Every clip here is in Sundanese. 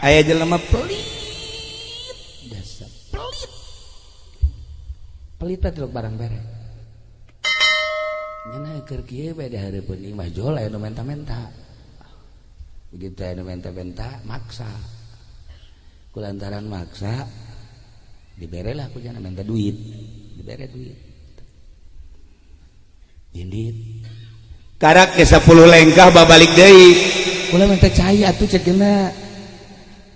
Aya jelema pelit dasar pelit pelit teh barang bere nya keur kieu bae di hareupeun imah jol aya nu menta-menta begitu aya nu menta-menta maksa kulantaran maksa dibere lah ku jana minta duit dibere duit indit karak ke 10 lengkah babalik deui kula minta cai atuh cek geuna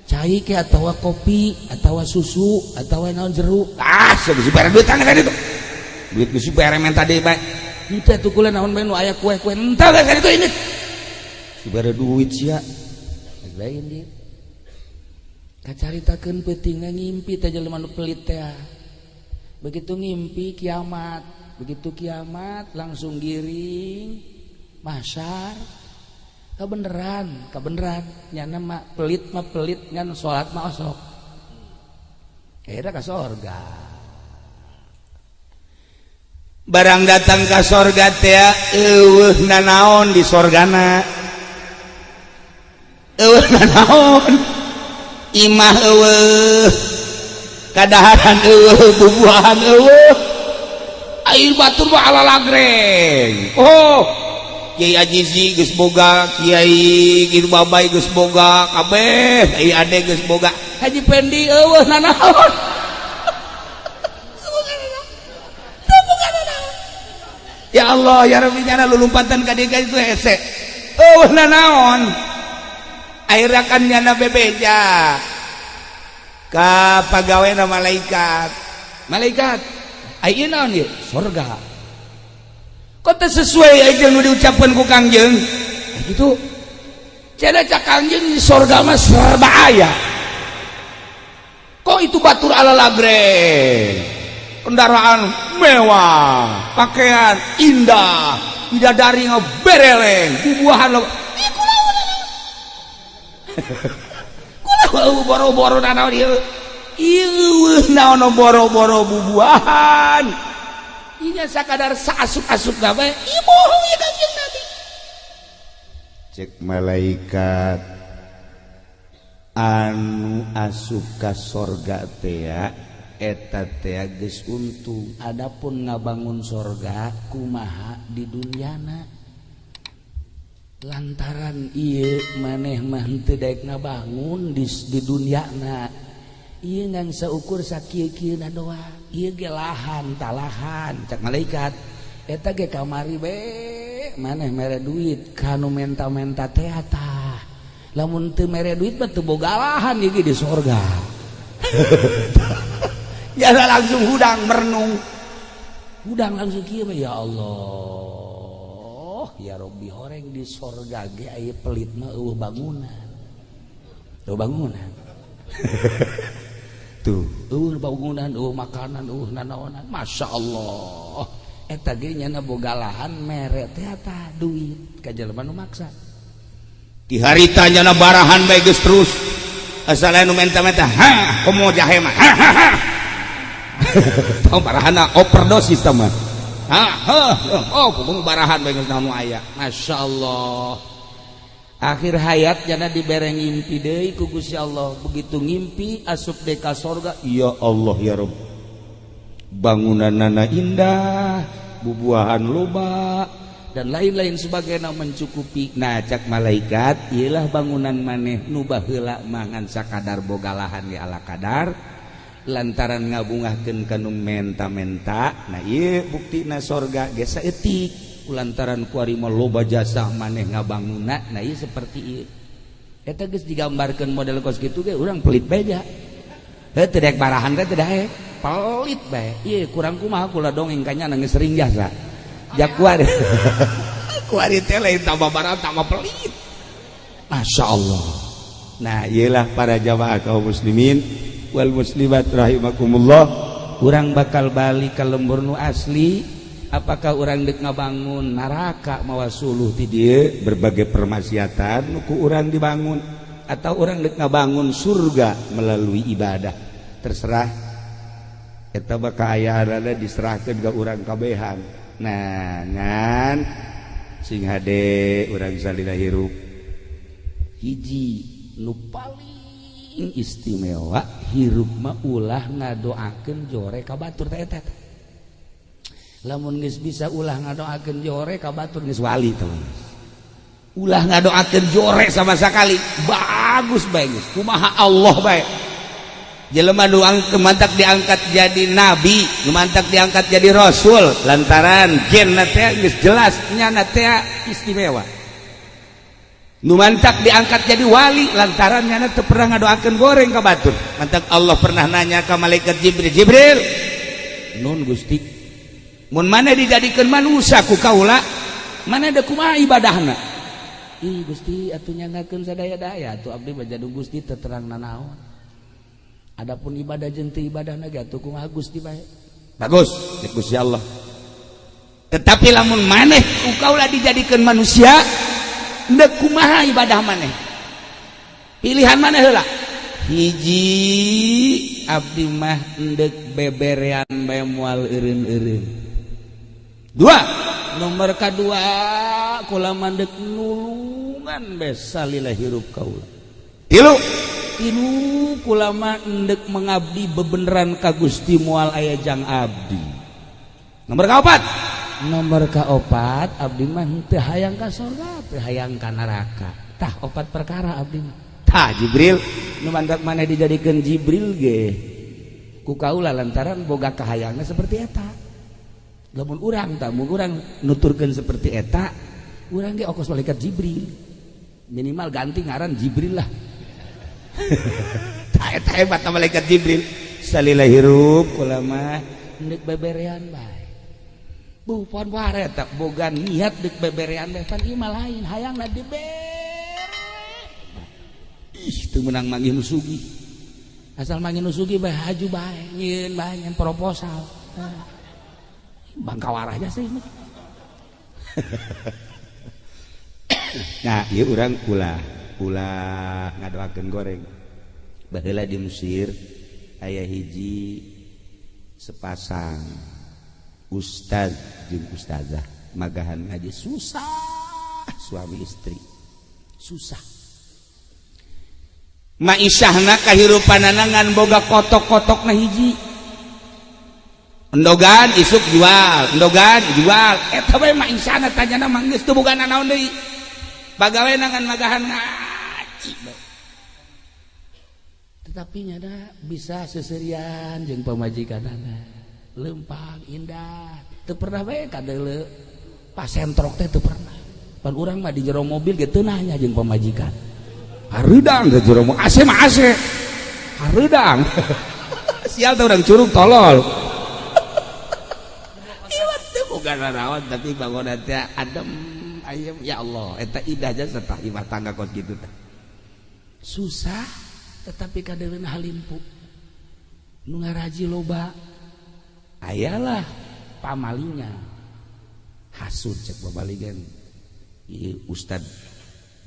cai ke atawa kopi atawa susu atawa naon jeruk ah geus dibere duit tangga itu duit geus dibere menta deui bae henteu atuh kula naon bae nu aya kue-kue henteu geus itu indit dibere duit sia geus bae indit kacaritakeun peutingna ngimpi teh jelema nu pelit teh begitu ngimpi kiamat begitu kiamat langsung giring mahsyar kabeneran kabeneran nyana mah pelit ngan salat mah osok akhirnya ka sorga barang datang ka sorga teh eueuh nanaon di sorgana eueuh nanaon imah eueuh kadaharan eueuh bubuahan eueuh air batur mah ala lagreng oh Kiai Ajizi geus boga Kiai kitu Babai geus boga kabeh Kiai Ade geus boga Haji Pendi eueuh nanaon ya Allah ya Rabbi nyana lulumpatan ka dieu itu hese eueuh nanaon akhirnya kan nyana bebeja ka pagawena malaikat malaikat aya naon ieu sorga kok teu sesuai jeung nu diucapkeun ku Kangjeng kitu cenah cak Kangjeng di sorga mah serba aya kok itu batur ala lagreng kendaraan mewah pakaian indah bidadari bereleng bubuahan lo kula boro-boro nanaon ieu ieu naon boro-boro bubuahan ieu sakadar saasup-asup bae ieu bohong ya Kangjeng Nabi cek malaikat anu asup ka sorga teh eta teh geus untung adapun ngabangun sorga kumaha di dunyana lantaran ieu maneh mah henteu daek ngabangun di dunyana ieu ngan saukur sakieu-kieuna doang ieu ge lahan talahan cak malaikat eta ge kamari we maneh mere duit kanu menta-menta teh tah lamun teu mere duit mah teu boga lahan ieu ge di sorga ya langsung hudang merenung hudang langsung kieu ya Allah ya Rabbi horeng di sorga ge aya pelit mah eueuh bangunan eueuh bangunan tuh eueuh bangunan eueuh makanan eueuh nanaonan Masya Allah eta ge nyana boga lahan mere teh tah duit ka jelema nu maksa di harita nyana barahan bae geus terus asal anu menta-menta ha komo jahe mah ha ha ha tong barahana overdosis tah mah ha ha oh komo barahan bae geus naon aya Masya Allah akhir hayat jana dibere ngimpi deui ku Gusti Allah begitu ngimpi asup deui ka sorga ya Allah ya Rabb bangunanana indah bubuahan loba dan lain-lain sebagainya mencukupi. Nah cak malaikat iyalah bangunan maneh nu baheula mangan sakadar boga lahan ge ala kadar lantaran ngabungahkeun kanu menta-menta. Nah ieu buktina sorga ge saeutik lantaran kuari mah loba jasa maneh ngabangunna. Nah ieu seperti ieu eta geus digambarkeun model kos kitu ge urang pelit bae ja heuh teu daek barahan teh teu daek pelit bae ieu kurang kumaha kula dongeng ka nya geus sering jasa ja kuari kuari teh lain tambah barang tambah pelit Masya Allah. Nah iyalah para jamaah kaum muslimin wal muslimat rahimakumullah urang bakal balik ka lembur nu asli. Apakah urang deuk ngabangun neraka mawa suluh ti dieu berbagai permaksiatan nu ku urang dibangun atau urang deuk ngabangun surga melalui ibadah terserah eta mah kaayaanna diserahkeun ka urang kabehan. Nah ngan sing hade urang salila hirup hiji nu paling istimewa hirup mah ulah ngadoakeun jore ka batur teh eta. Lamun geus bisa ulah ngadoakeun jore ka batur geus wali teh. Ulah ngadoakeun jore sama sekali. Bagus bae geus. Kumaha Allah bae. Jelema nu mantak diangkat jadi nabi, nu mantak diangkat jadi rasul lantaran genna teh geus jelas nyana teh istimewa. Nu mantak diangkat jadi wali lantaran nyana teu pernah ngadoakeun goreng ka batur. Mantak Allah pernah nanya ka malaikat Jibril, "Jibril, nun Gusti, mun mana dijadikeun manusia ku kaula, mana da kumaha ibadahna?" Ih Gusti atuh nyangakeun sadaya-daya atuh abdi mah jadu Gusti teu terang nanaon. Adapun ibadah jeung teu ibadahna ge atuh kumaha Gusti bae. Bagus, cek Gusti Allah. Tetapi lamun maneh ku kaula dijadikeun manusia, ndek kumaha ibadah maneh? Pilihan maneh heula. Hiji abdi mah endek beberean bae moal eureun-eureun. Dua, nomor kadua kula mandek nulungan bae salila hirup kaula. Tilu, tilu kula mah endek mengabdi bebeneran ka Gusti moal aya jang abdi. Nomor kaopat, nomor kaopat abdi mah henteu hayang ka sorga, teu hayang ka neraka. Tah opat perkara abdi mah. Tah Jibril, nu mantak maneh dijadikeun Jibril ge ku kaula lantaran boga kahayangna seperti eta. Lamun urang tah mun urang nuturkeun seperti eta, urang ge okos malaikat Jibril. Minimal ganti ngaran Jibril lah. Tah eta hebat malaikat Jibril. Salila hirup kula mah endek beberean bae. Bu pon ware tak boga niat dek beberean bae pan ieu mah lain hayangna dibere. Ih teu meunang manggih nu sugih. Asal manggih nu sugih bae haju bae nyieun bae nyen proposal. Bangka warahnya sih. Nah, ieu urang ulah ulah ngadoakeun goreng. Baheula di Mesir aya hiji sepasang ustaz jeung ustazah magahan ngaji susah suami istri susah maisahna kahirupanana ngan boga kotok-kotokna hiji endogan isuk jual endogan jual eta bae maisahna tanyana mah geus teu boga nanaon deui pagaweana ngan magahan ngaji bae. Tetapi nyana bisa seserian jeung pamajikanana lempang indah teu pernah bae kadeuleu pasentrok teh teu pernah. Pan urang mah di jero mobil ge teu nanya jeung pamajikan. Hareudang di jero mobil AC mah AC. Hareudang. Sial teh urang curug tolol. Iwat teu boga naraon tapi bangonan teh adem ayem ya Allah eta indah jasa tah imah tangga kos kitu teh. Susah tetapi kadeuleuna halimpu. Nu ngaraji loba ayalah pamalinya hasud cek babaligan ieu ustad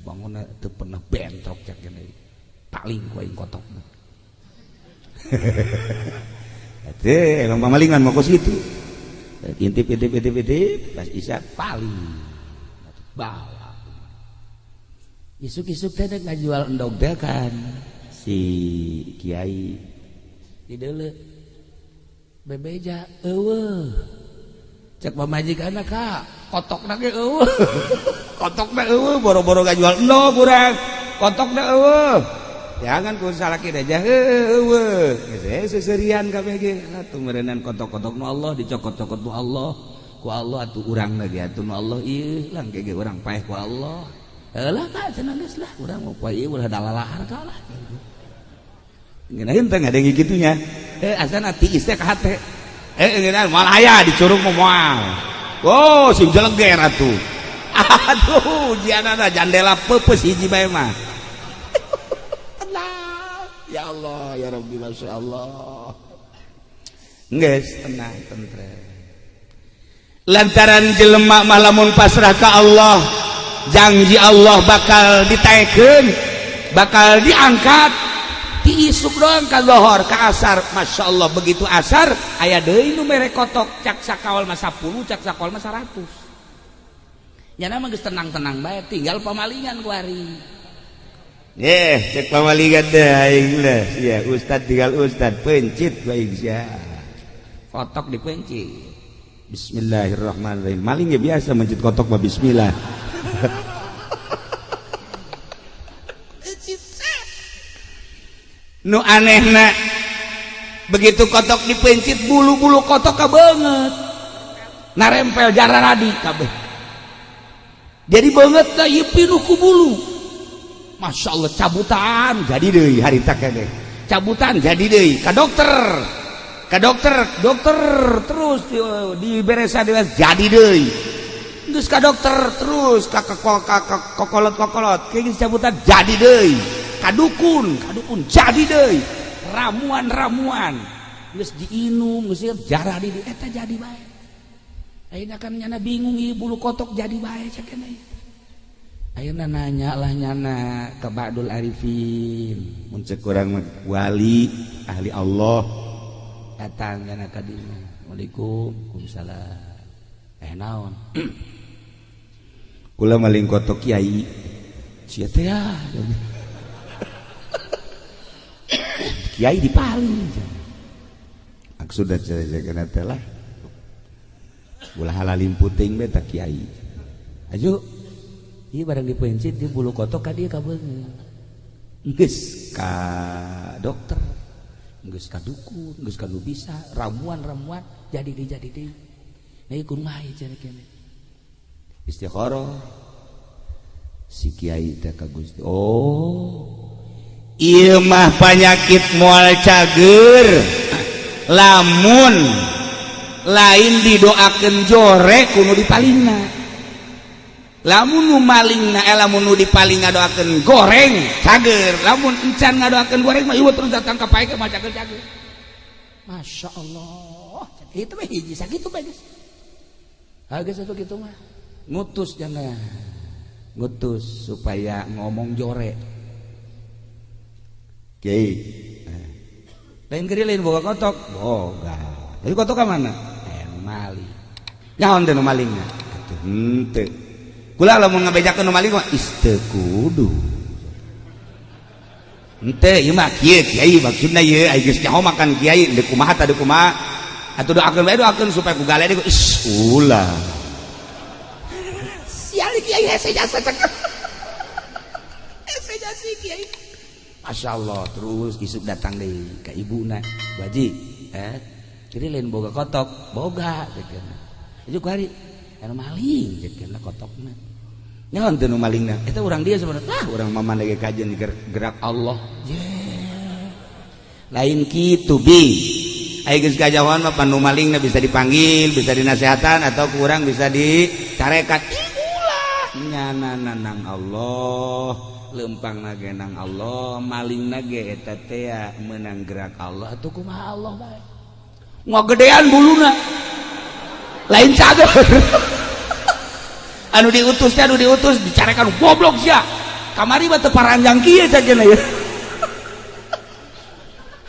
bangunna teu pernah bentrok cek gini paling ku aing kotokna. Teh emang pamalingan mah kos kitu intip intip intip intip pas isya paling bawa isuk-isuk teh dek ngajual endog teh kan si kiai di deuleu bebeja eueuh cek pamajikanna ka kotokna ge eueuh kotokna eueuh boro-boro ngajual endog urang kotokna eueuh jangan ku salaki aja eueuh geus seserian kabeh ge atuh meureunnan kotok-kotok nu Allah dicokot-cokot nu Allah ku Allah atuh urang lagi atuh nu Allah ieu lang ge urang paeh ku Allah heulah ka cenah geus lah urang mah poe ieu ulah dalalahar ka lah ngeunaheun teh ngadenge kitunya asana tiis teh ka hate ngeunaheun moal aya dicurug mah moal oh sing jeleger atuh aduh ujianana jandela peupeus hiji bae mah. Tenang ya Allah ya Rabbi Masya Allah geus tenang tentrem lantaran jelema mah lamun pasrah ka Allah janji Allah bakal ditaekeun bakal diangkat ti isuk doang ka lohor ka asar Masya Allah begitu asar aya deui nu mere kotok cak sakawal mah 10 cak sakawal mah 100 nyana mah geus tenang-tenang bae tinggal pamalingan ku ari. Cek pamaligan teh aing lah sia ustad tinggal ustad pencit bae sia. Kotok dipencit. Bismillahirrahmanirrahim. Maling ya biasa mencit kotok mah bismillah. Nu anehna begitu kotok dipencit bulu-bulu kotok kabeungeut. Narempel jararadi kabeh. Jadi beungeut teh ieu pinuh ku bulu. Masya Allah cabutan jadi deui harita keneh. Cabutan jadi deui ka dokter. Ka dokter, dokter terus diberesa jadi deui. Geus ka dokter terus ka kokolot-kokolot kayak geus cabutan jadi deui. Ka dukun, ka dukun jadi deui. Ramuan-ramuan geus diinum geus jarah di eta jadi bae. Ayeuna kan nyana bingung ieu bulu kotok jadi bae cek keneh. Ayeuna nanya lah nyana ke Ba'dul Arifin. Mun cek urang wali ahli Allah datang nyana ka dinya. Assalamualaikum, waalaikumsalam. Naon? Kula maling kotok kiai. Sia teh ya. Kiai dipaling. Maksudna cenah teh lah. Ulah halalim puting bae ta kiai. Aju ieu barang dipencit di bulu kotok ka dieu kabeungeut. Geus ka dokter, geus ka dukun, geus ka nu bisa, ramuan-ramuan jadi deui jadi deui. Nah ieu kumaha ieu cenah kene. Istikharah si kiai teh ka Gusti. Oh, ieu mah panyakit moal cager lamun lain didoakeun jore kudu dipalingna. Lamun nu malingna lamun nu dipaling ngadoakeun goreng cager, lamun encan ngadoakeun goreng mah ieu terus datang ka pae mah cager cager. Masya Allah, itu mah hiji sakitu bae geus. Ha geus atuh kitu mah. Ngutus jangan. Ngutus supaya ngomong jore. Kiai. Lain gede lain boga kotok, boga. Tapi kotok ka mana? Nu maling. Nyaon teh nu malingna? Atuh henteu. Kula lamun ngabejakeun nu maling mah is teu kudu. Henteu ieu mah kieu kiai maksudna ieu ai geus nyaho makan kiai deuk kumaha tah deuk kumaha. Atuh doakeun bae doakeun supaya ku gale deui is ulah. Sial kiai hese jasa cek. Hese jasa kiai. Masya Allah terus isuk datang deui ka ibuna Bu Haji jadi lain boga kotok boga ceuk itu kuari anu maling ceuk kotokna nyaon teu nu malingna eta urang dia sebenarnya ah urang mah maneh kajian gerak Allah lain kitu bi ai geus kajahoan mah panu malingna bisa dipanggil bisa dinasehatan atau kurang bisa dicarekan ulah nyana nang Allah lempang nage nang Allah maling nage eta teh menang gerak Allah atuh kumaha Allah bae ngagedean buluna lain cager anu diutus teh anu diutus dicarekan goblok sia kamari mah teu paranjang kieu saja ya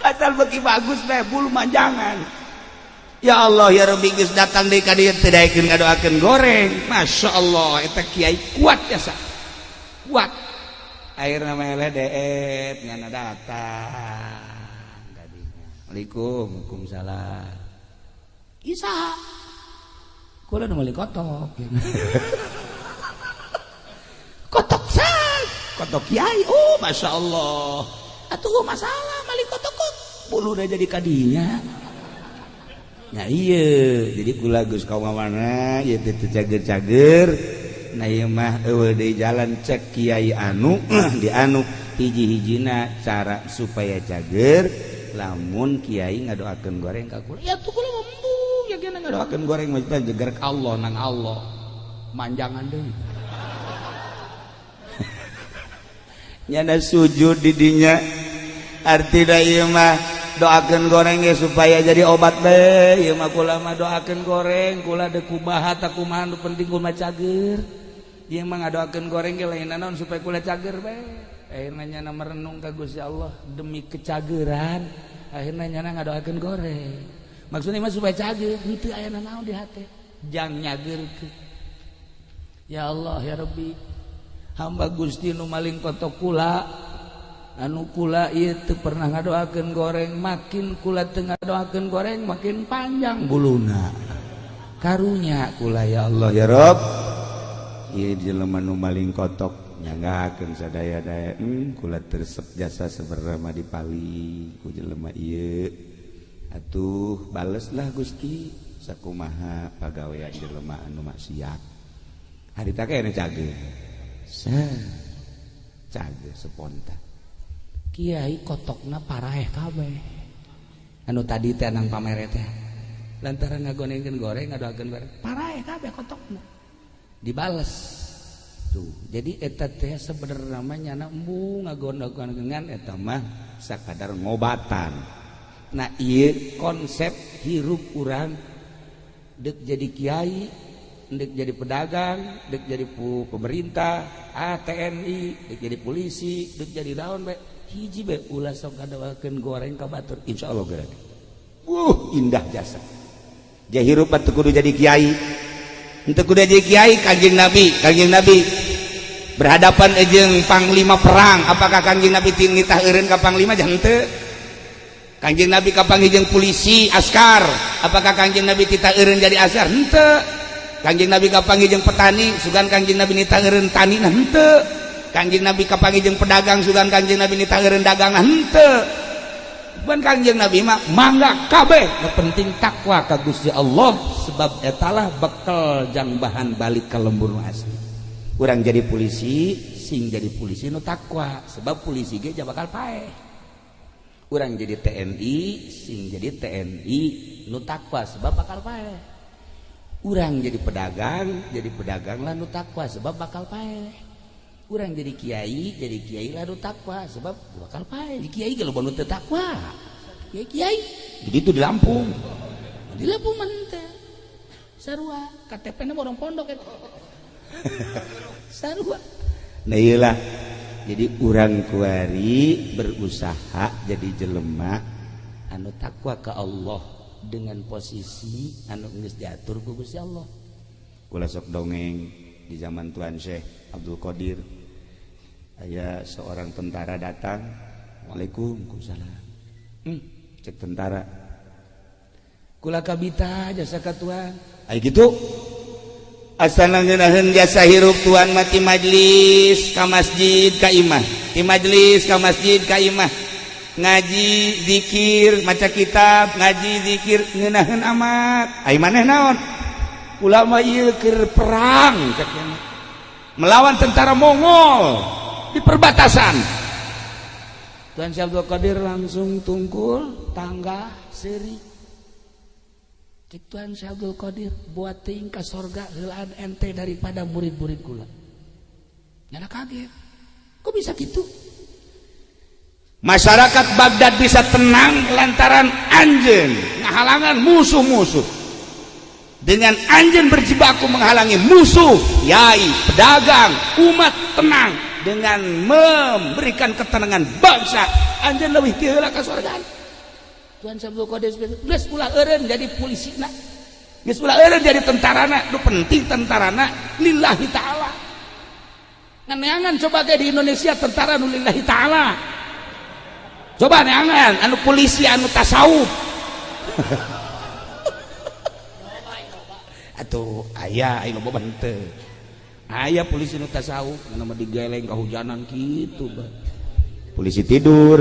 asal beuki bagus bae bulu manjangan ya Allah ya Rabbi geus datang deui ka dieu teu daekeun ngadoakeun goreng Masya Allah eta kiai kuat ya sa kuat akhirna mah deet ngana datang kadinya Assalamualaikum waalaikumsalam Isa kula nu meuli kotok kotok sa kotok kiai oh Masya Allah atuh masalah mali kotok kok bulu udah jadi kadinya nya iya jadi kula geus kaum mana ieu teh cager-cager nah ieu mah eueuh deui jalan cek kiai anu di anu hiji-hijina cara supaya cager lamun kiai ngadoakeun goreng ka kula ya tuh kula embung ya kena ngadoakeun goreng mah jeger ka Allah nang Allah manjangan deui nyana sujud di dinya artina ieu mah doakeun goreng ge supaya jadi obat bae ieu mah kula mah doakeun goreng kula deuk kumaha ta kumaha nu penting kula cager ieu mah ngadoakeun goreng ge lain naon supaya kula cager bae akhirna nyana merenung ka Gusti Allah demi kecageran akhirna nyana ngadoakeun goreng maksudna mah supaya cager henteu aya naon di hate jang nyageurkeun ya Allah ya Rabbi hamba Gusti nu maling kotok kula Anu kula ieu teu pernah ngadoakeun goreng, makin kula teu ngadoakeun goreng makin panjang buluna. Karunya kula ya Allah ya Rob. Ieu jelema nu maling kotok nyanggakeun sadaya-daya. Kula teu resep jasa sebenarnya mah dipali ku jelema ieu. Atuh baleslah Gusti sakumaha pagawean jelema anu maksiat. Harita kene cageur. Cageur spontan. Kiai kotokna paraeh kabeh. Anu tadi teh nang pamere teh. Lantaran ngagonengkeun goreng ngadoakeun goreng, paraeh kabeh kotokna. Dibales. Tuh, jadi eta teh sebenarnya mah nyana embung ngagonengkeun eta mah sakadar ngobatan. Nah, ieu konsep hirup urang dek jadi kiai, dek jadi pedagang, dek jadi pemerintah, TNI, dek jadi polisi, dek jadi naon bae. Hiji bae ulah sok ngadoakeun goreng ka batur, insyaallah geura. Indah jasa. Dia hirup teu kudu jadi kiai. Henteu kudu jadi kiai. Kanjeng Nabi, Kanjeng Nabi berhadapan jeung panglima perang, apakah Kanjeng Nabi nitah eureun ka panglima? Jangan henteu. Kanjeng Nabi kapanggih jeung polisi askar, apakah Kanjeng Nabi titah eureun jadi askar? Henteu. Kanjeng Nabi kapanggih jeung petani, sugan Kanjeng Nabi nitah eureun tani? Nah, henteu. Kanjeng Nabi kapanggih jeung pedagang, sugan Kanjeng Nabi nitah eureun dagang? Henteu. Bukan, Kanjeng Nabi mah mangga kabeh, nu penting takwa ka Gusti Allah, sebab etalah bekal jang bahan balik ke lembur nu asli. Urang jadi polisi sing jadi polisi nu takwa, sebab polisi ge bakal paeh. Urang jadi TNI sing jadi TNI nu takwa, sebab bakal paeh. Urang jadi pedagang, jadi pedagang lah nu takwa, sebab bakal paeh. Urang jadi kiai, jadi kiai lah nu takwa, sebab bakal paeh. Di kiai kalau nu teu takwa kiai kiai jadi itu di Lampung, di Lampung mah teh sarua KTP na orang pondok eta sarua. Nah, iyalah, jadi urang kuari berusaha jadi jelema anu takwa ke Allah dengan posisi anu geus diatur ku Gusti Allah. Kula sok dongeng di zaman Tuan Syekh Abdul Qadir, aya seorang tentara datang. Waalaikumsalam. Cek tentara, kula kabita jasa ka tuan. Ay gitu, asal ngeunaheun jasa hirup tuan mati majlis ka masjid ka imah, di majlis ka masjid ka imah, ngaji, zikir, maca kitab, ngaji, zikir, ngeunaheun amat. Ai maneh naon? Kula mah ieu keur perang, cek, melawan tentara Mongol di perbatasan. Tuan Syekh Abdul Qadir langsung tungkul tangga seuri. Cek Tuan Syekh Abdul Qadir, buat teuing ka sorga heulaan ente daripada murid-murid kula. Nyana kaget, kok bisa gitu? Masyarakat Baghdad bisa tenang lantaran anjeun ngahalangan musuh-musuh. Dengan anjeun berjibaku menghalangi musuh, yai, pedagang, umat tenang. Dengan memberikan ketenangan bangsa, anjeun leuwih ti heula ka sorga. Tuan Syekh Abdul Qadir geus ulah eureun jadi polisina, geus ulah eureun jadi tentarana, nu penting tentarana lillahi ta'ala. Neangan coba ke di Indonesia tentara nu lillahi ta'ala. Coba neangan anu polisi anu tasawuf. Atuh aya, aya loba henteu. Aya polisi nu tasawuf, mana mah digeleng kehujanan gitu bah. Polisi tidur.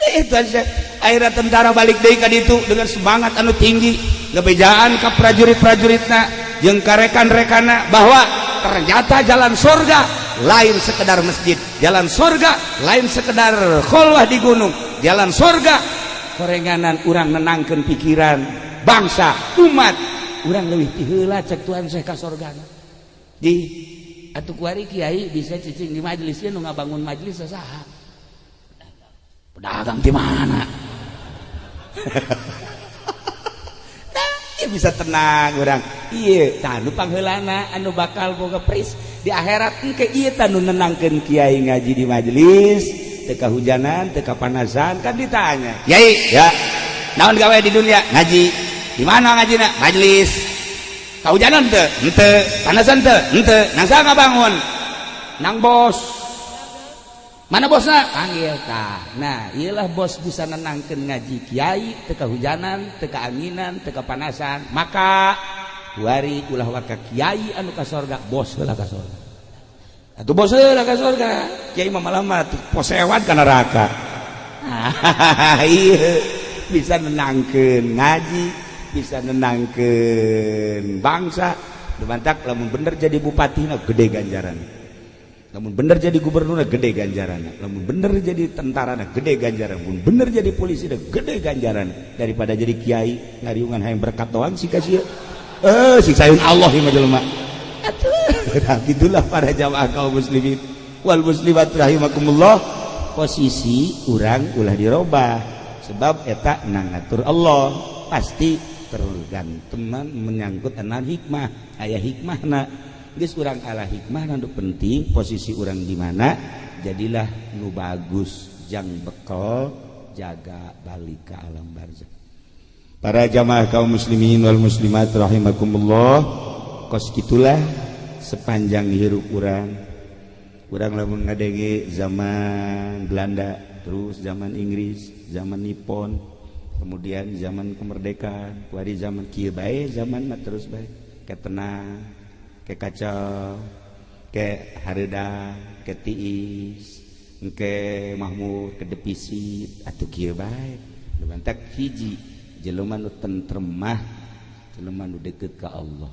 Itu aja. Akhirnya tentara balik deui ka ditu dengan semangat anu tinggi, ngebejaan ka prajurit-prajuritna jeung ka rekan-rekanna bahwa ternyata jalan surga lain sekedar masjid, jalan surga lain sekedar kholwah di gunung, jalan surga korenganan urang nenangkeun pikiran bangsa umat urang leuwih ti heula, cek Tuhan Syekh, ka sorgana. Di atuh kuari kiai bisa cicing di majelis, nu ngabangun majelis saha? Pedagang di mana? Nah, bisa tenang urang. Iya, tanu pangheulana anu bakal boga pris di akhirat engke ieu tanu nenangkeun kiai ngaji di majelis, teu kahujanan, teu kapanasan. Kan ditanya, "Kiai, ya, naon gawe di dunia?" "Ngaji." "Di mana ngajina?" "Majelis." Kahujanan teu? Henteu. Panasan teu? Henteu. Nang saha ngabangun? Nang bos. Mana bosna? Panggil tah. Nah, iyalah bos bisa nenangkeun ngaji kiai, teu kahujanan, teu kaanginan, teu kapanasan. Maka kuari ulah waka kiai anu ka sorga, bos heula ka sorga. Atuh bos heula ka sorga. Kiai mah malah mah posewat ka neraka. Iya, bisa nenangkeun ngaji, bisa nenangkeun bangsa. Mantak lamun bener jadi bupati na gede ganjaran, lamun bener jadi gubernur gede ganjaran, lamun bener jadi tentara na gede ganjaran, lamun bener jadi polisi na gede ganjaran daripada jadi kiai ngariungan hayang berkat doang sih kasih eh siksaeun Allah ieu mah jelema. Atuh, nah, gitulah para jamaah kaum muslimin wal muslimat rahimakumullah. Posisi urang ulah dirobah sebab eta nang ngatur Allah, pasti tergantung menyangkut anak hikmah, aya hikmahna geus urang ala hikmah. Nu penting posisi urang di mana, jadilah nu bagus jang bekal jaga balik ke alam barzah. Para jamaah kaum muslimin wal muslimat rahimakumullah, kos gitulah sepanjang hirup urang. Urang lamun ngadenge zaman Belanda, terus zaman Inggris, zaman Nippon, kemudian zaman kemerdekaan, kuari zaman kieu bae, zaman mah terus bae ke tenang, ke kacau, ke hareudang, ke tiis, ke mahmur, ke defisit, atuh kieu bae. Mantak hiji jelema nu tentrem mah jelema nu deket ka Allah.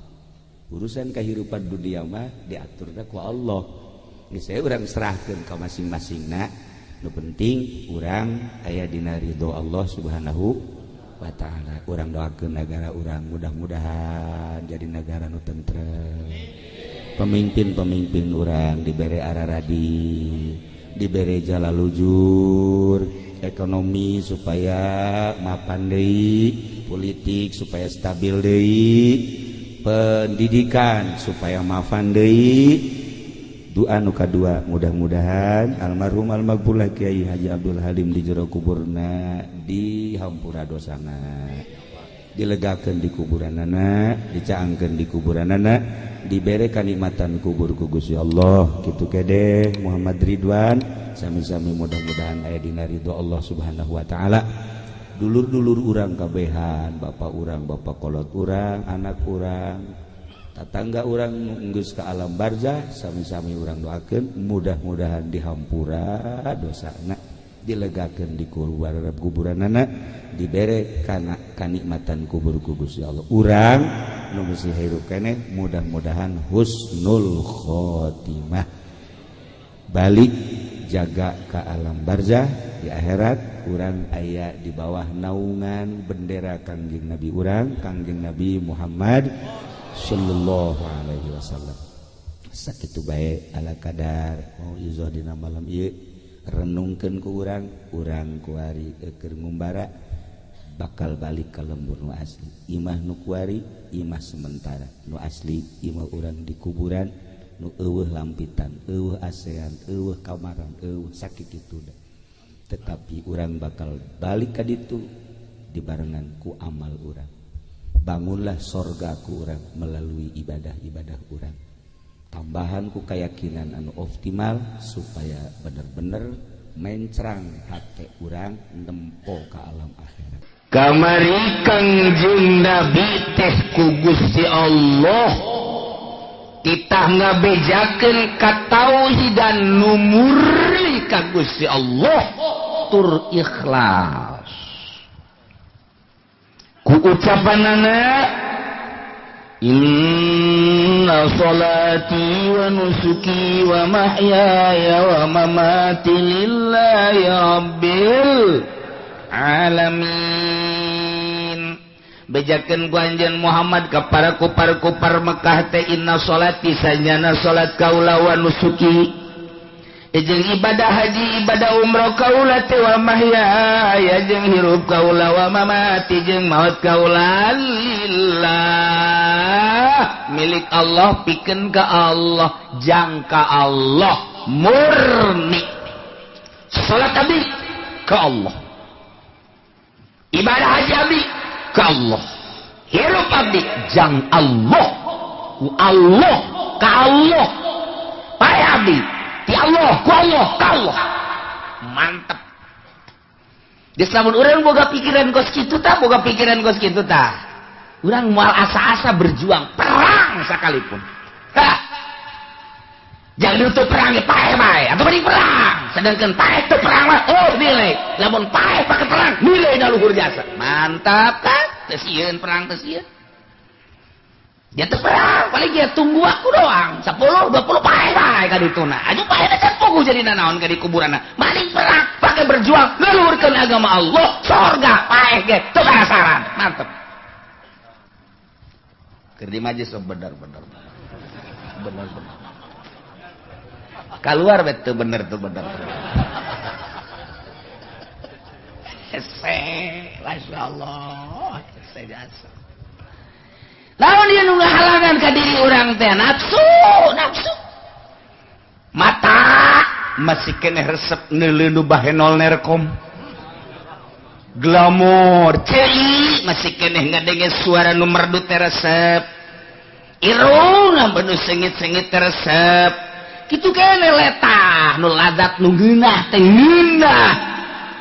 Urusan kehidupan dunia mah diaturna ku Allah. Geus saya urang serahkeun ka masing-masingna. Nu penting urang aya dina ridho Allah Subhanahu wa taala. Urang doakeun negara urang mudah-mudahan jadi negara nu tentrem. Pemimpin-pemimpin urang dibere araradi, dibere jalalujur, ekonomi supaya mapan deui, politik supaya stabil deui, pendidikan supaya mapan deui. Doa nu kadua, mudah-mudahan almarhum almaghfurlah Kiai Haji Abdul Halim di jero kuburna dihampura dosana, dilegakeun di kuburanana, dicaangkeun di kuburanana, dibere kanikmatan kubur ku Gusti Allah. Kitu kede Muhammad Ridwan sami-sami mudah-mudahan aya dina ridho Allah Subhanahu wa taala. Dulur-dulur urang kabehan, bapak urang, bapak kolot urang, anak urang, tatangga urang geus ka alam barzah, sami-sami urang doakeun mudah-mudahan dihampura dosana, dilegakeun di kuburanana, dibere kana kanikmatan kubur ku Gusti Allah. Urang nu masih hirup keneh mudah-mudahan husnul khotimah, balik jaga ke alam barzah di akhirat urang aya di bawah naungan bendera Kangjeng Nabi urang, Kangjeng Nabi Muhammad sallallahu alaihi wasallam. Sakitu bae ala kadar mauizah dina malam ieu. Renungkeun ku urang, urang kuari keur ngumbara bakal balik ka lembur nu asli. Imah nu kuari imah sementara, nu asli imah urang di kuburan nu euweuh lampitan, euweuh asean, euweuh kamaran, euweuh sakitu da. Tetapi urang bakal balik ka ditu dibarengan ku amal urang. Bangunlah sorga ku urang melalui ibadah-ibadah urang, tambahan ku keyakinan anu optimal supaya bener-bener mencrang hati urang nempo ke alam akhirat. Kamari Kangjeng Nabi teh ku Gusti Allah titah ngabejakeun katauhidan nu murni ka Gusti Allah tur ikhlas ku ucapanana inna salati wa nusuki wa mahyaya wa mamati lillahi rabbil alamin. Bejakeun ku anjeun Muhammad ka para kupar-kupar Mekah teh inna salati sanjana salat kaula wa nusuki jeung ibadah haji ibadah umroh kaula teh wa mahyaya jeung hirup kaula wa mamati jeung maut kaula lillah milik Allah pikeun ka Allah jangka Allah murni. Salat abdi ka Allah, ibadah haji abdi ka Allah, hirup abdi jang Allah. ku Allah ka Allah pae abdi ti Allah ku Allah ka Allah mantep. Geus lamun urang boga pikiran kos kitu tah, boga pikiran kos kitu tah, urang moal asa-asa berjuang perang sekalipun. Hah. Jangan untuk perang pae bae atau mending perang. Sedangkan pae teu perang mah oh nilai. Lamun pae pake perang nilai na luhur jasa. Mantap kan? Teu sieun perang teu sieun. Dia teu perang, paling dia tunggu aku doang. 10 20 pae bae ka dituna. Aju pae teh puguh jadi nanaon ka di kuburanna. Mending perang pake berjuang ngeluhurkeun agama Allah, sorga pae ge teu karasaran. Mantep. Keur di majelis bener-bener. Bener-bener. Keluar betul bener tuh bener. Hese, masya Allah, hese jasa. Lawan dia nunggu halangan ke diri orang teh nafsu, nafsu. Mata masih kena resep neuleuh bahenol nerkom. Glamor, ceri masih kena ngadenge suara nu merdu teh resep. Irung nu sengit-sengit teh resep. Kitu kene letah nu ladat nu ngeunah teh ngeunah.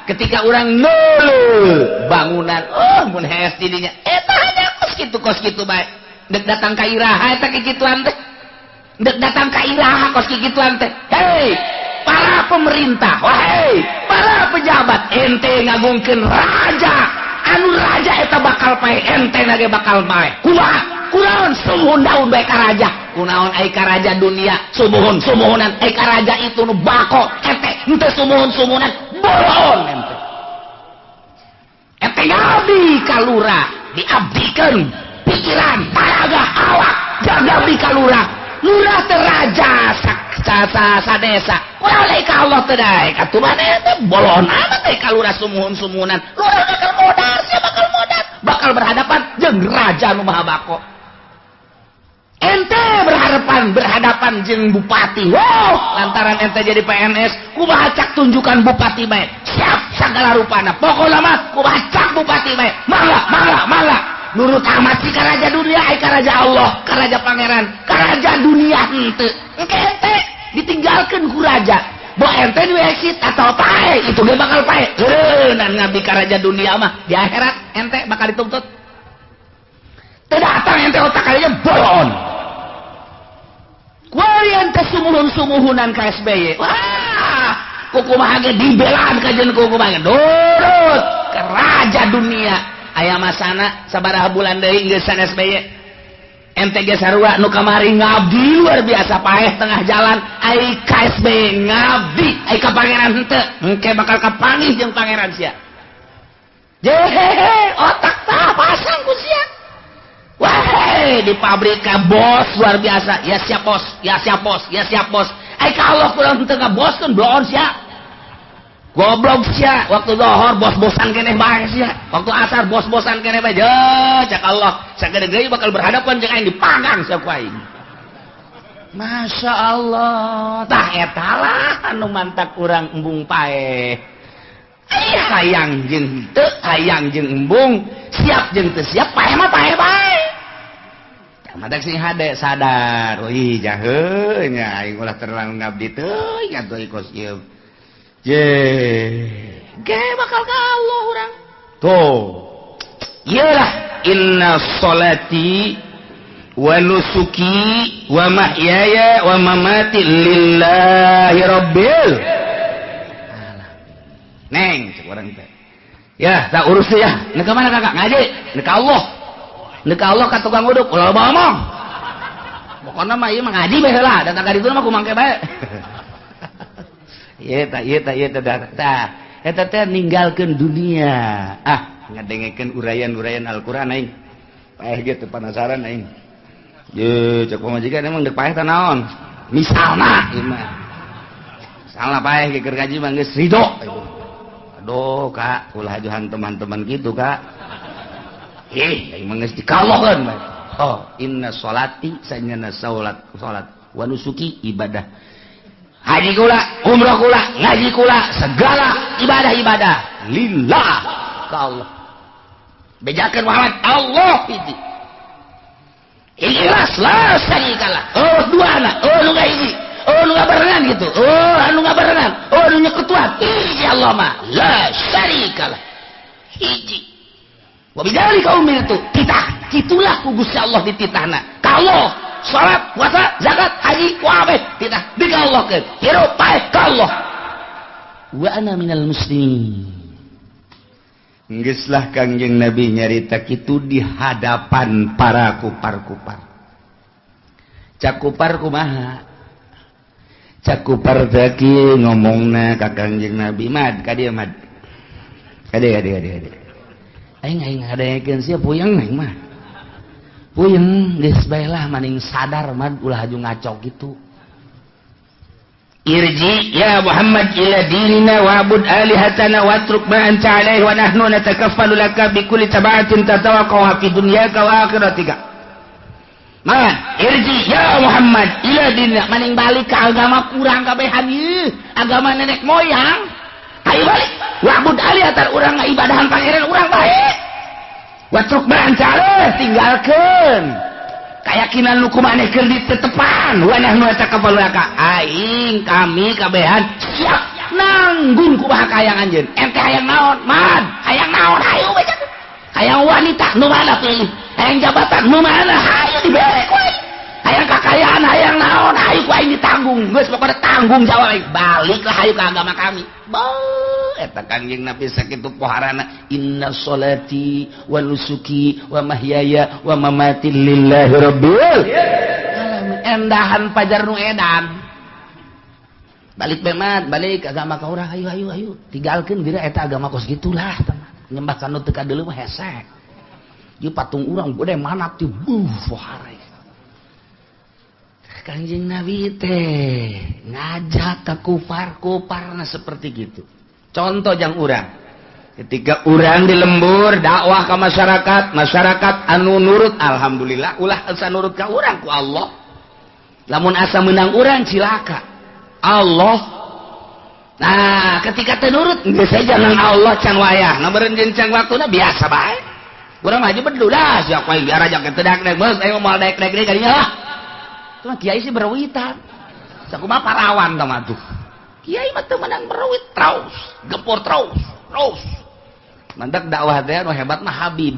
Ketika urang neuleuh bangunan, oh mun hees di dinya eta hanya kos kitu bae. Dek datang ka iraha eta kikituan teh. Dek datang ka iraha kos kikituan teh. Hei, para pemerintah, wahai para pejabat, ente ngagungkeun raja. Anu raja eta bakal pae, ente nage bakal pae. Kumaha? Kunaon sumuhun daun bae ka raja? Kunaon ai ka raja dunia? Sumuhun sumuhunan ai ka raja itu nu bako ente henteu sumuhun-sumuhunan bolon ente. Ente ngabdi ka lurah, diabdikeun pikiran, taraga, awak, jaga abdi ka lurah. Lurah teh raja sa desa. Kunaon ai ka Allah teh daek? Atuh maneh teh bolon amat ai ka lurah sumuhun-sumuhunan. Lurah bakal modar, sia bakal modar, bakal berhadapan jeung raja nu maha bako. Ente berhadapan jeung bupati. Wow, lantaran ente jadi PNS, kumaha cak tunjukan bupati bae. Siap sagala rupana. Pokona mah kumaha cak bupati bae. Mangga, mangga, mangga. Nurut amat sih ka raja dunia, ai ka raja Allah, ka raja pangeran, ka raja dunia henteu. Engke ente ditinggalkeun ku raja. Bo ente nu exit atau pae, itu ge bakal pae. Heunan ngabdi ka raja dunia mah di akhirat ente bakal dituntut. Teu datang ente otak kalinya bolon. Kuari ente sumuhun-sumuhunan ka SBY. Wah, kukumaha ge dibelaan ka jeung kukumaha ge nurut ka raja dunia. Aya masana sabaraha bulan deui geus SBY. Ente ge sarua nu kamari ngabdi luar biasa paeh tengah jalan ai ka SBY ngabdi ai ka pangeran henteu. Engke bakal kapanggih jeung pangeran sia. Jehehe, otak tah pasang ku sia. Wah, di pabrik ka bos luar biasa. Ya siap bos, ya siap bos, ya siap bos. Ai ka Allah kurang henteu ka boskeun bloon sia. Goblok sia, waktu zuhur bos-bosan keneh bae sia. Waktu asar bos-bosan keneh bae. Je, cak Allah, sagede-gede bakal berhadapan jeung aing dipanggang sia ku aing. Masya Allah, tah eta lah anu mantak urang embung paeh. Ai hayang jeung henteu, hayang jeung embung, siap jeung teu siap, paeh mah paeh bae. Madak sing hade sadar, ih jaheul nya aing ulah terlalu ngabdi teuing atuh kos ieu. Je, ge bakal ka Allah urang. Tuh. Iyalah inna sholati wa nusuki wa mahyaya wa mamati lillahi rabbil alamin. Neng cek urang teh. Ya, tak urus ya. Nek ka mana kakak? Ngaji. Nek ka Allah. Nek ka Allah ka tukang uduk ulah loba omong. Pokona mah ieu mah ngaji bae heula, datang ka ditu mah kumangke bae. Ieu tah ieu tah ieu tah tah. Eta teh ninggalkeun dunia. Ah, ngadengekeun uraian-uraian Al-Qur'an aing. Paeh ge teu penasaran aing. Ye, cek pamajikan emang dek paeh teh naon? Misalna ieu mah. Misalna paeh ge keur ngaji mah geus ridho. Aduh, Kak, ulah ajuhan teman-teman gitu, Kak. Ih, aing mah geus dikalohkeun bae. Oh, inna sholati sanyana salat salat wa nusuki ibadah. Haji kula, umroh kula, ngaji kula, segala ibadah-ibadah lillah ka Allah. Bejakeun Muhammad Allah hiji. Ikhlas la syarikalah. Oh dua anak, oh nu hiji, oh nu ngabarengan gitu, oh anu ngabarengan, oh nu nyekutuan. Hiji Allah mah la syarikalah. Hiji. Wa bidzalika umirtu. Titah, kitulah ku Gusti Allah dititahna. Ka Allah, salat, puasa, zakat, haji, kabeh titah dikallahkeun. Hirup paeh ka Allah. Wa ana minal muslimin. Geuslah Kangjeng Nabi nyarita kitu di hadapan para kupar-kupar. Cak kupar kumaha? Cak kupar teh ngomongna ka Kangjeng Nabi, mad ka dieu mad. Ka dieu ka dieu. Aing aing ngadengekeun sia puyeng aing mah. Puyeng geus bae lah maning sadar mad ulah haju ngaco kitu. Irji ya Muhammad ila dinina wa'bud alihatana watruk ma anta alaihi wa nahnu natakaffalu laka bi kulli tabatin tatawaqqa fi dunyaka wa akhiratika. Man irji ya Muhammad ila dinina, maning balik ka agama kurang kabehan ieu, agama nenek moyang. Ayo balik wa'bud alihatan, urang ngaibadahan pangeran urang bae. Watruk ma anta alaihi, tinggalkeun keyakinan lu kumaneh keur ditetepan. Wa nahnu natakaffalu laka, aing kami kabehan siap nanggung kumaha kahayang anjeun. Ente hayang naon mad, hayang naon hayu bae, hayang wanita nu mana pilih, hayang jabatan nu mana hayu dibere ku aing, hayang kakayaan hayang naon hayu ku aing ditanggung. Geus pokona tanggung jawab aing, baliklah hayu ka agama kami. Eta Kangjeng Nabi sakitu poharana, inna sholati wa nusuki wa mahyaya wa mamati lillahi rabbil alamin. Endahan pajar nu edan. Balik bemat, balik agama ka urang, hayu hayu hayu. Tinggalkeun geura eta agama kos gitulah, nyembah ka nu teu kadeuleu mah hese. Ieu patung urang gede manap ti buh pohara. Kangjeng Nabi teh ngajak ka kufar-kufarna seperti gitu. Contoh jang urang, ketika urang di lembur dakwah ke masyarakat, masyarakat anu nurut alhamdulillah, ulah asa nurut ka urang ku Allah. Lamun asa menang urang cilaka Allah. Nah, ketika teu nurut geus saja nang Allah can wayah, ngabeureun jeung can waktuna biasa bae. Urang mah aja bedu dah, sia ku aing biar aja teu dak geus aing moal daek-daek deui ka dinya lah. Cuma kiai sih berwitan. Sakumaha parawan tah mah tuh. Kiai mah teu menang berwit terus, gempur terus, terus. Mantak dakwah teh anu hebat mah Habib.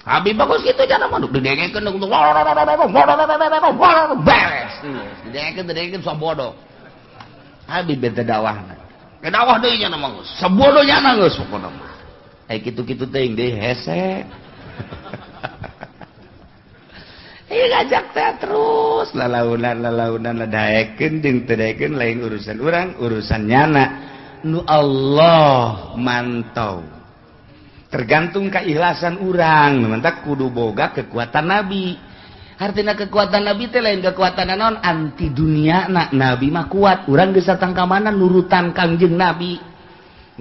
Habib bagus kitu jana mah didengekeun beres. Didengekeun sabodo. Habib bete dakwahna. Ke dakwah deui nya mah geus. Sabodo nya geus pokona mah. Ai kitu-kitu teuing deui hese. Ngajak teh terus lalaunan lalaunan ladaekeun jeung teu daekeun lain urusan urang, urusan nyana nu Allah mantau. Tergantung keikhlasan urang, mantak kudu boga kekuatan Nabi. Artina kekuatan Nabi teh lain kekuatan naon anti dunia na. Nabi mah kuat, urang geus datang ka mana nurutan Kangjeng Nabi.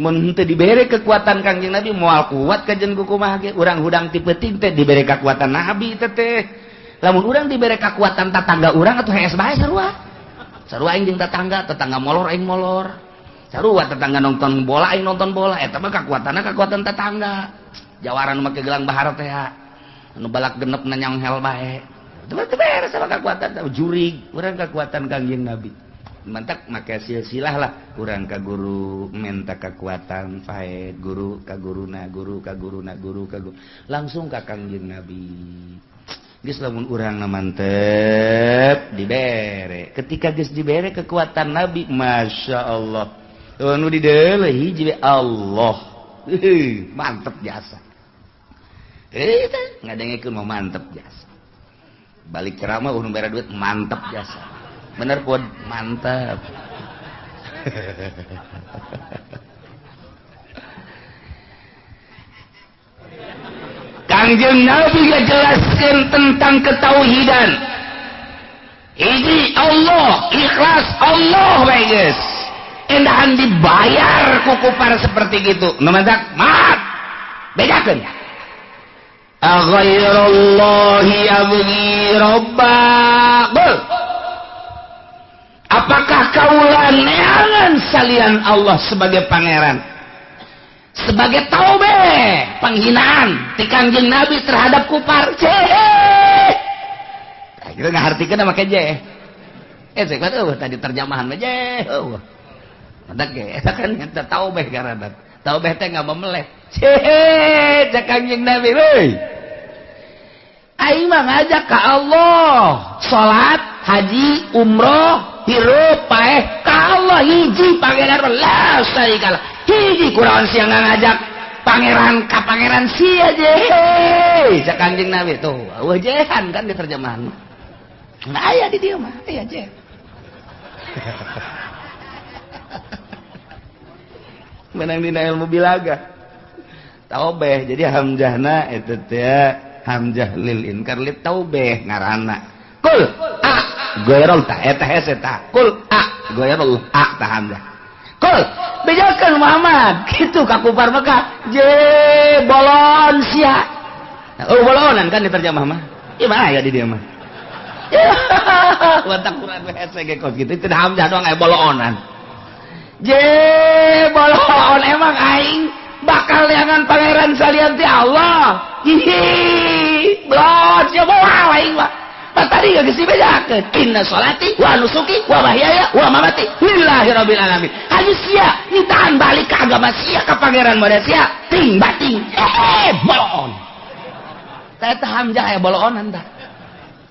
Mun henteu dibere kekuatan Kangjeng Nabi moal kuat kajen kumaha ge. Urang hudang ti peuting teh dibere kekuatan Nabi teh teh. Lamun urang dibere kekuatan tatangga urang atuh hees bae sarua. Sarua aing jeung tatangga, tetangga molor aing molor. Sarua tetangga nonton bola aing nonton bola, eta mah kekuatanna kekuatan tetangga. Jawaran make gelang bahar teh anu balak genep nanyang hel bae. Itu mah teu beres sama kekuatan jurig, urang kekuatan Kangjeng Nabi. Mantak make silsilah lah urang ka guru minta kekuatan faed, guru ka guruna, guru ka guruna, guru ka guru, langsung ka Kangjeng Nabi. Geus lamun urang na mantep dibere. Ketika geus dibere kekuatan Nabi, Masya Allah. Nu dideuleuh hiji Allah. Mantep jasa. Teh ngadengekeun mah mantep jasa. Balik ceramah nu bere duit mantep jasa. Bener pun mantep. Kangjeng Nabi ngajelaskeun tentang ketauhidan. Hiji Allah, ikhlas Allah bae geus. Endahan dibayar ku kupar seperti gitu. Nu mantak mat. Bedakeun. Aghairallahi abghi rabba. Apakah kaulah neangan salian Allah sebagai pangeran? Sebagai taube penghinaan ti Kangjeng Nabi terhadap kupar. Ceh. Kita ngahartikeun make je. Hese kan eueuh tadi terjemahan mah je. Eueuh. Matak ge eta kan eta taubeh ngaranna. Taubeh teh ngamemeleh. Ceh, cek Kangjeng Nabi euy. Aing mah ngajak ka Allah, salat, haji, umroh, hirup, paeh ka Allah hiji pangeran la syarikalah. Hiji kurawan sia ngajak pangeran ka pangeran sia je. Cek Kangjeng Nabi tuh, eueuh jehan kan di terjemahan. Nah aya di dieu mah, aya je. Menang dina ilmu bilaga. Taubeh jadi hamzahna eta teh hamzah lil inkar lit taubeh ngaranna. Kul a ghairul ta eta hese ta. Kul a ghairul a ta hamzah. Kul bejakeun Muhammad kitu ka kufar Mekah je bolon sia. Oh bolonan kan diterjemah mah. Ieu mah aya di dieu mah. Watak Quran hese ge kos kitu teu hamzah doang aya bolonan. Je bolon emang aing bakal neangan pangeran salian ti Allah. Hihi, blon sia moal aing mah. Pan tadi geus dibejakeun inna sholati wa nusuki wa mahyaya wa mamati lillahi rabbil alamin. Hayu sia nitahan balik ke agama sia ka pangeran model sia ting bating. Bolon. Tah eta hamzah aya bolonan tah.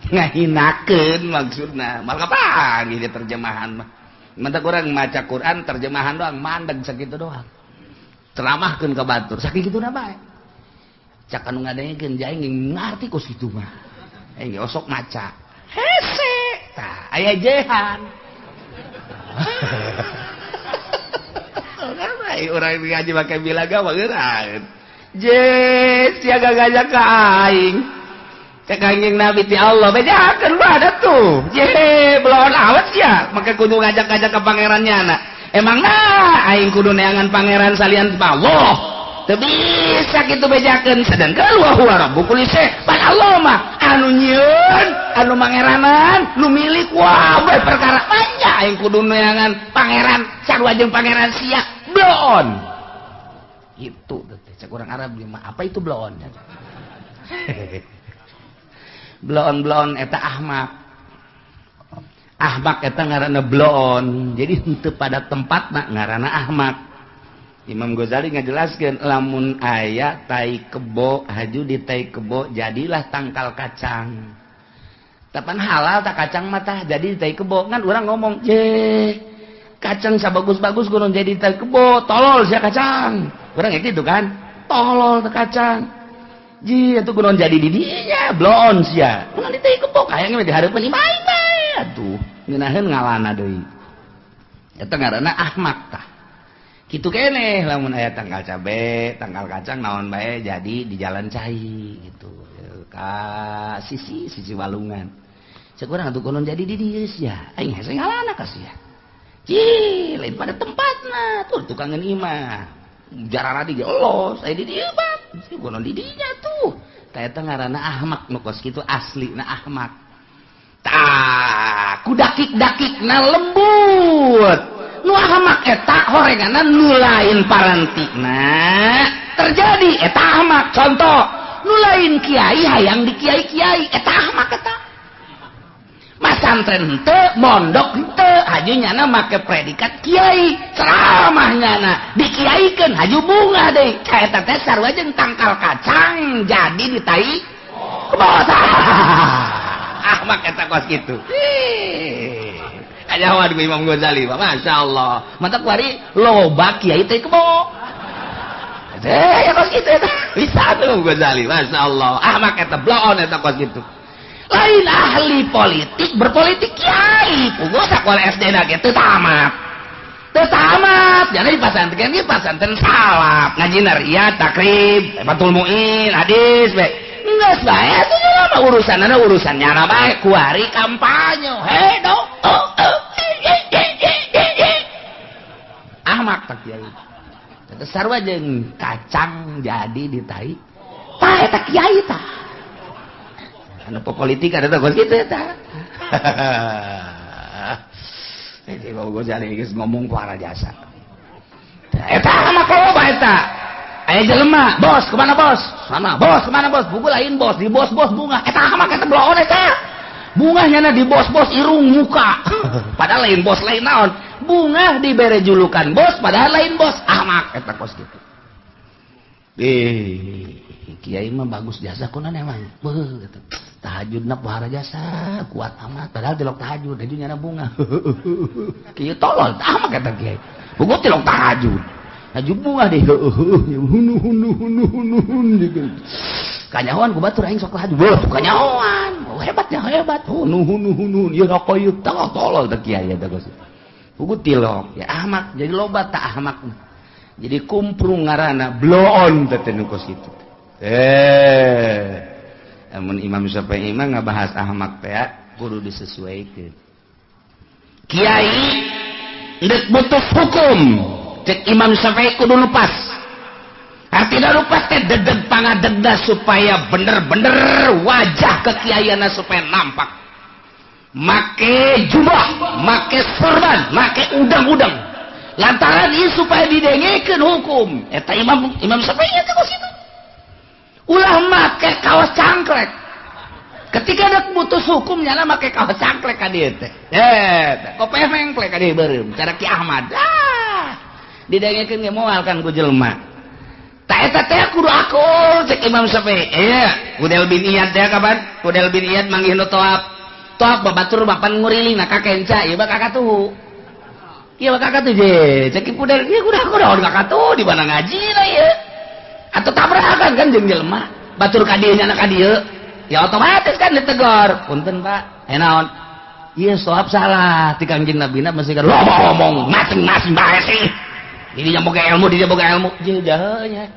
Ngahinakeun maksudna. Mal kapanggih di terjemahan mah. Mantap orang maca Quran terjemahan doang mandeg sakitu doang. Ceramahkeun ka batur sakitu na bae. Cak anu ngadengekeun jaing ngarti kos kitu mah. Aing osok maca. Hese tah aya jehan. Kan bae urang ngaji make bilaga mah geuraeun. Je sia gagajak ka aing. Cek Kangjeng Nabi ti Allah bejakeun bae tuh. Je belon awet sia make kudu ngajak-ngajak ka pangerannya na. Emang nah aing kudu neangan pangeran salian Allah. Teu bisa kitu bejakeun sedangkan wa huwa rabbu kulli syai. Pan Allah mah anu nyieun, anu mangeranan, nu milik wae perkara banyak aing kudu neangan pangeran sarua jeung pangeran sia bloon. Itu teh cek urang Arab mah apa itu bloon? Bloon-bloon eta ahmak. Ahmak eta ngaranna bloon. Jadi henteu pada tempatna ngaranna ahmak. Imam Ghazali ngajelaskeun lamun aya tai kebo haju di tai kebo jadilah tangkal kacang. Tapan halal tak kacang mah tah jadi di tai kebo. Kan urang ngomong, "Je, kacang sabagus-bagus kudu jadi tai kebo, tolol sia kacang." Urang gitu kan? Tolol teh kacang. Ji itu kunaon jadi di dinya bloon sia. Kunaon di tai kebo hayang di hareupeun imah aing bae atuh. Ngeunaheun ngalana deui. Eta ngaranna ahmak tah. Kitu keneh lamun aya tangkal cabe, tangkal kacang naon bae jadi di jalan cai gitu. Ka sisi sisi walungan. Cek urang atuh kunaon jadi di dieu sia. Aing hese ngalana ka sia. Ji, lain pada tempatna tuh tukangan imah. Jararadi ge los aya di dieu bab. Kunaon di dinya tuh. Tah eta ngaranna ahmak nu kos kitu aslina ahmak. Tah, ku dakik-dakikna lembut. Nu ahmak eta horenganna nu lain parantina. Terjadi eta ahmak. Contoh, nu lain kiai hayang di kiai-kiai eta ahmak eta. Masantren henteu, mondok henteu, haju nyana make predikat kiai, ceramah nyana dikiaikeun haju bunga deui. Ca eta teh sarua jeung tangkal kacang jadi di tai kebo. Ahmak eta kos kitu. Ajawan ku Imam Ghazali, Masya Allah. Mantap kuari loba kiai teh kebo. Teh ya kos kitu eta. Bisa tuh Ghazali, Masya Allah. Ahmak eta bloon eta kos kitu. Lain ahli politik berpolitik kiai puguh sakola SD na ge teu tamat. Teu tamat. Jadi pasantren ge pasantren salaf, ngaji nariyah, takrib, Fathul Muin, hadis bae. Geus bae atuh mah urusanna urusan nyana bae kuari kampanye. He do. Ahmak tak kiai. Eta sarua jeung kacang jadi di tai. Tah eta kiai tah. Anu politik ada tuh kos kitu eta. Jadi Imam Ghazali geus ngomong ku jasa. Eta mah loba eta. Aya jelema, bos kemana bos? Sana, bos kemana bos? Buku lain bos, di bos-bos bunga. Eta mah eta bloon eta. Bungah nyana di bos-bos irung muka. Padahal lain bos lain naon. Bungah dibere julukan bos padahal lain bos. Ahmak eta kos kitu. Kiai mah bagus jasa kunan emang. Beuh gitu. Tahajudna pohara jasa kuat amat padahal tilok tahajud jadi nyana bunga. Kieu tolol ahmak eta kiai. Buku tilok tahajud. Tahajud bunga deh. Hunu hunu hunu hunu hunu gitu. Kanyahoan ku batur aing sok tahajud. Beuh kanyahoan. Oh, hebatnya hebat. Hunu hunu hunu ieu rokok tolol teh kiai eta geus. Buku tilok ya ahmak jadi loba tak ahmak. Jadi kumprung ngaranna bloon teh nu kos kitu. Amun Imam Syafi'i mah ngabahas ahmak teh kudu disesuaikeun. Kiai ndek butuh hukum cek Imam Syafi'i kudu lupas. Artinya lupas teh dedeg pangadegna supaya bener-bener wajah kekiaianna supaya nampak. Make jubah, make sorban, make udang-udang. Lantaran ieu supaya didengekeun hukum. Eta Imam Syafi'i teh kos kitu. Ulah make kaos cangklek. Ketika ada putus hukum nyala make kaos cangklek ka dieu teh. Kopeh mengklek ka dieu beureum cara Ki Ahmad. Ah, didengekeun ge moal kan ku jelema. Ta eta teh kudu akur cek Imam Syafi'i. Iya, Fudel bin Iyad teh kapan? Fudel bin Iyad manggih nu toap. Toap babatur bapan nguriling na ka kenca ieu mah kakatuh. Ieu mah kakatuh je. Cek Fudel ieu kudu akur kakatuh di mana ngaji lah ieu. Atau tabrakan kan jeung jelema batur ka dieu nya ka dieu ya otomatis kan ditegor punten Pak naon ieu soab salah ti Kangjeng Nabina mesti kan loba ngomong masing-masing bae sih dinya boga ilmu dinya boga ilmu jeung jahenya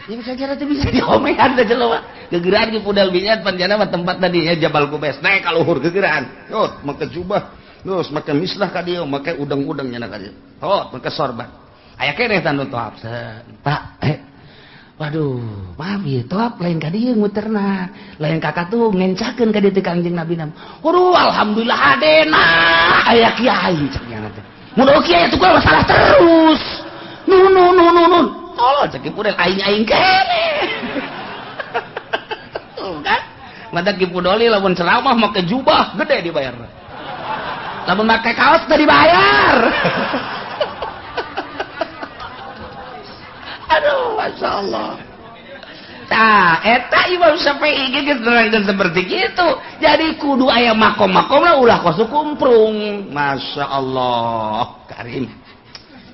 ya bisa kira teh bisa diomean teh jelema gegeran di Fudel bin Iyad panjana mah tempat tadi ya Jabal Kubes naik ka luhur gegeran yot make jubah terus make mislah ka dieu make udang-udang nya ka dieu hot make sorban aya keneh tanu toap Pak waduh maaf ieu toap lain ka dieu muterna lain ka katuh ngencakeun ka dieu teh Kangjeng Nabi nam waduh alhamdulillah hadena aya kiai cek nya teh mun kiai atuh masalah terus nun nun nun nun tolol cek Ki Pudel aing-aing keneh tuh kan mata Ki Pudoli lamun ceramah make jubah gede dibayar lamun make kaos teu dibayar. Aduh, Masya Allah. Tah, eta Imam Syafi'i geus nerangkeun seperti gitu. Jadi kudu aya makom-makomna ulah kos kumprung. Masya Allah, karim.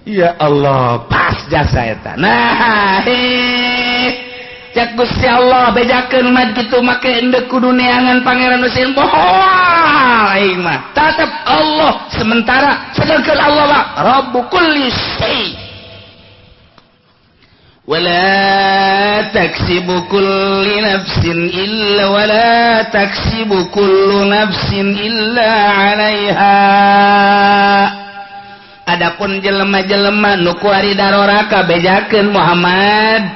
Ya Allah, pas jasa eta. Nah, cek Gusti Allah bejakeun mah kitu make endek kudu neangan Pangeran Husein bohong aing mah. Tetep Allah sementara sedangkan Allah mah Rabbu kulli syai. ولا تكسب كل نفس إلا ولا تكسب كل نفس إلا عليها. Adapun jelema-jelema nu kuari daroraka bejakeun Muhammad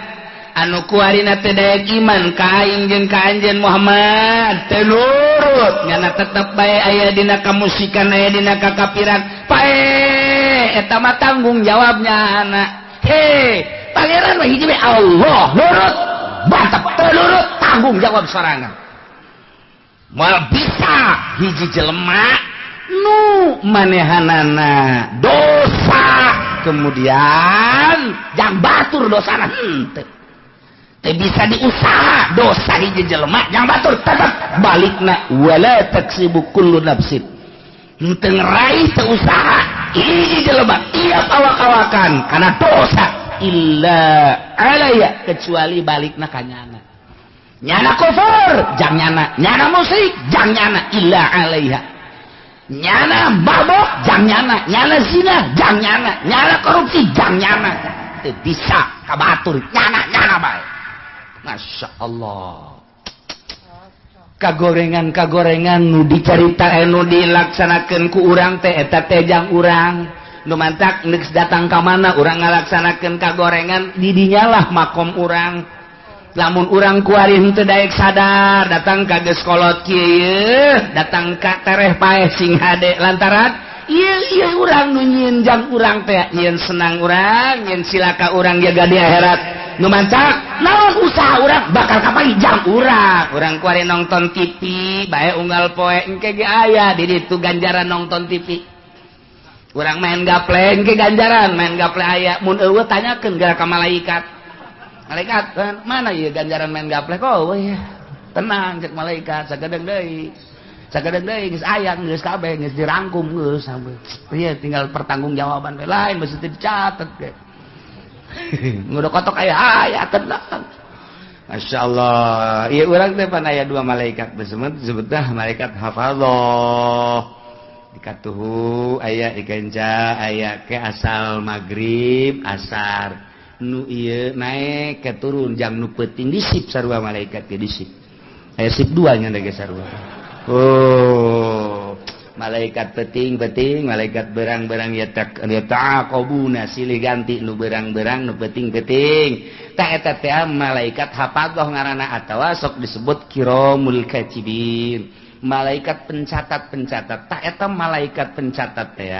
anu kuarina teu daek iman ka aing jeung ka anjeun Muhammad teu nurut nyana tetep bae aya dina kamusikan aya dina kakapiran pae eta mah tanggung jawabnya anak. Hei pangeran mah hiji Allah nurut mantap teu nurut tanggung jawab sorangan moal bisa hiji jelema nu manehanana dosa kemudian jang batur dosana henteu teu bisa diusaha dosa hiji jelema jang batur tetep balikna wala taksibu kullu nafsin henteu ngeraih teu usaha hiji jelema tiap awak-awakan karena dosa illa alaya kecuali balikna ka nyana nyana kufur jang nyana nyana musyrik jang nyana illa alaiha nyana mabok jang nyana nyana zina jang nyana nyana korupsi jang nyana teu bisa ka batur nyana nyana bae. Masya Allah kagorengan kagorengan nu dicarita nu dilaksanakeun ku urang teh eta teh jang urang nu mantak geus datang ka mana urang ngalaksanakeun kagorengan di dinyalah makom urang. Lamun urang kuari henteu daek sadar datang ka geus kolot kieu datang ka tereh paeh sing hade lantaran ieu ieu urang nu nyieun jang urang teh nyieun senang urang nyieun silaka urang jaga di akhirat. Nu mancak naon usaha urang bakal kapanggih jam urang. Urang kuari nonton TV bae unggal poe engke ge aya di ditu ganjaran nonton TV. Urang main gaple engke ganjaran main gaple aya. Mun eueuh tanyakeun geura ka malaikat. Malaikat mana ieu ganjaran main gaple kok eueuh ya. Tenang cek malaikat sagedeung deui. Sagedeung deui geus aya geus kabeh geus dirangkum geus sampe. Ieu tinggal pertanggungjawaban we lain mesti dicatet ge. Ngudah kotok aya aya tenang. Masya Allah. Ieu urang teh pan aya dua malaikat disebut sebutna malaikat hafadzah. Dikatuhu aya ikenca aya ke asal maghrib asar nu ieu naik ke turun jam nu peuting disip sarua malaikat ge disip. Aya sip dua nya ge sarua. Oh, malaikat peting-peting, malaikat berang-berang ya taqabuna silih ganti nu berang-berang nu peting-peting. Tah eta teh malaikat hafadzah ngaranna atawa sok disebut kiramul katibin. Malaikat pencatat-pencatat. Tah eta malaikat pencatat teh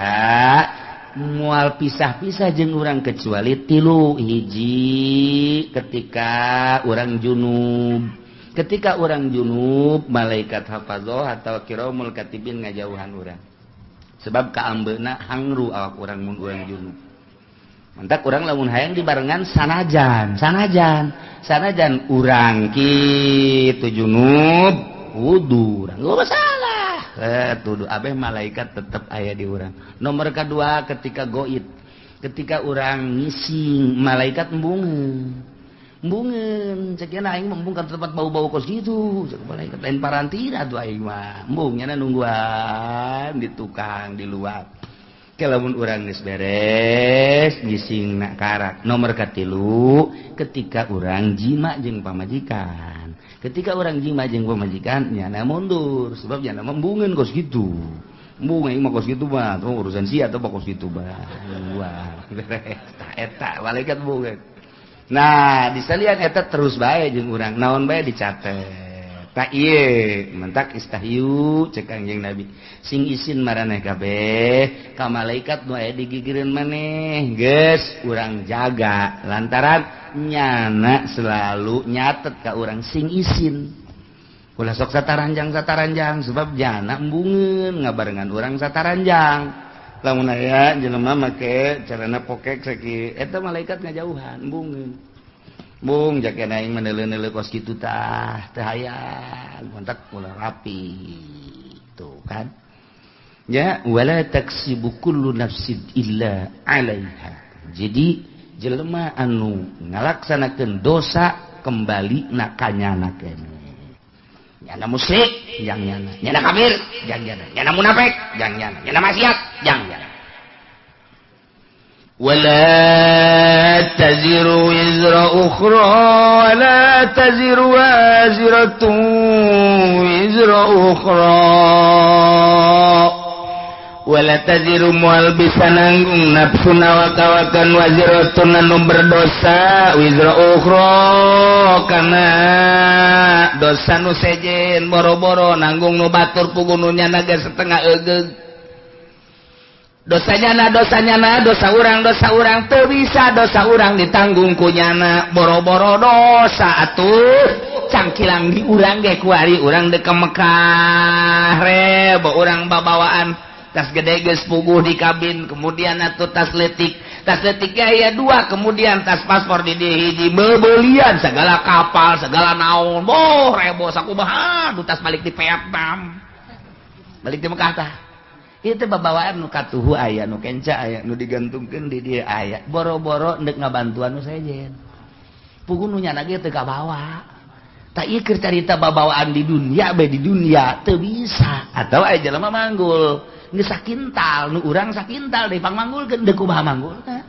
moal pisah-pisah jeung urang kecuali tilu hiji ketika urang junub. Ketika orang junub malaikat hafadzah atau kiramul katibin ngajauhan urang. Sebab kaambeuna hangru awak urang mun urang junub. Mantak urang lamun hayang dibarengan sanajan, sanajan, sanajan urang kitu junub wudu urang eueuh masalah. Tuduh abeh malaikat tetep aya di urang. Nomor kedua ketika goib, ketika urang ngising malaikat embungeun. Embungeun cek nya aing embung ka tempat bau-bau kos kitu cek malaikat lain parantina tuh aing mah embung nya nungguan di tukang di luar. Ke lamun urang geus beres ngising nak karak. Nomor katilu ketika urang jima jeung pamajikan. Ketika urang jima jeung pamajikan nyana mundur sebab nyana embungeun kos kitu. Embung aing mah kos kitu mah tuh urusan sia atuh kos kitu mah. Wah beres tah eta malaikat embungeun. Nah, disalian eta terus bae jeung urang, naon bae dicatet. Tah ieu, mentak istahyu cek Kangjeng Nabi. Sing isin maraneh kabeh ka malaikat nu aya di gigireun maneh. Geus urang jaga lantaran nyana selalu nyatet ka urang sing isin. Ulah sok sataranjang-sataranjang sebab nyana embungeun ngabarengan urang sataranjang. Lamun aya jelema make carana pokek sakieu eta malaikat ngajauhan embungeun. Bung jakena aing meneuleuh-neuleuh kos kitu tah teu hayang kontak ulah rapi tuh kan. Ya wala taksibu kullu nafsin illa 'alaiha. Jadi jelema anu ngalaksanakeun dosa kembali na kanyana keneh. Nyana musyrik jang nyana, nyana kafir jang nyana, nyana munafik jang nyana, nyana maksiat jang nyana. Wala taziru wizra ukhra wala taziru waziratun wizra ukhra. Wala taziru mual bisa nanggung nafsu nawakawakan waziratun anu berdosa wizra ukhra kana dosa nu sejen boro-boro nanggung nu batur puguh nu nyana ge setengah egeug. Dosa nyana dosa urang teu bisa dosa urang ditanggung ku nyana boro-boro dosa atuh cangkilang di urang ge kuari urang deuk ka Mekah rebo urang babawaan tas gede geus puguh di kabin kemudian atuh tas leutik aya dua kemudian tas paspor di dieu hiji bebeulian segala kapal segala naon boh rebo sakumaha du tas balik di Vietnam balik di Mekah tah. Ieu teh babawaan nu katuhu aya nu kenca aya nu digantungkeun di dieu aya boro-boro endek ngabantuan nu sejen puguh nu nyana ge teu kabawa. Tah ieu keur carita babawaan di dunia bae di dunia teu bisa atawa aya jelema manggul geus sakintal nu urang sakintal deui pangmanggulkeun deuk kumaha manggulna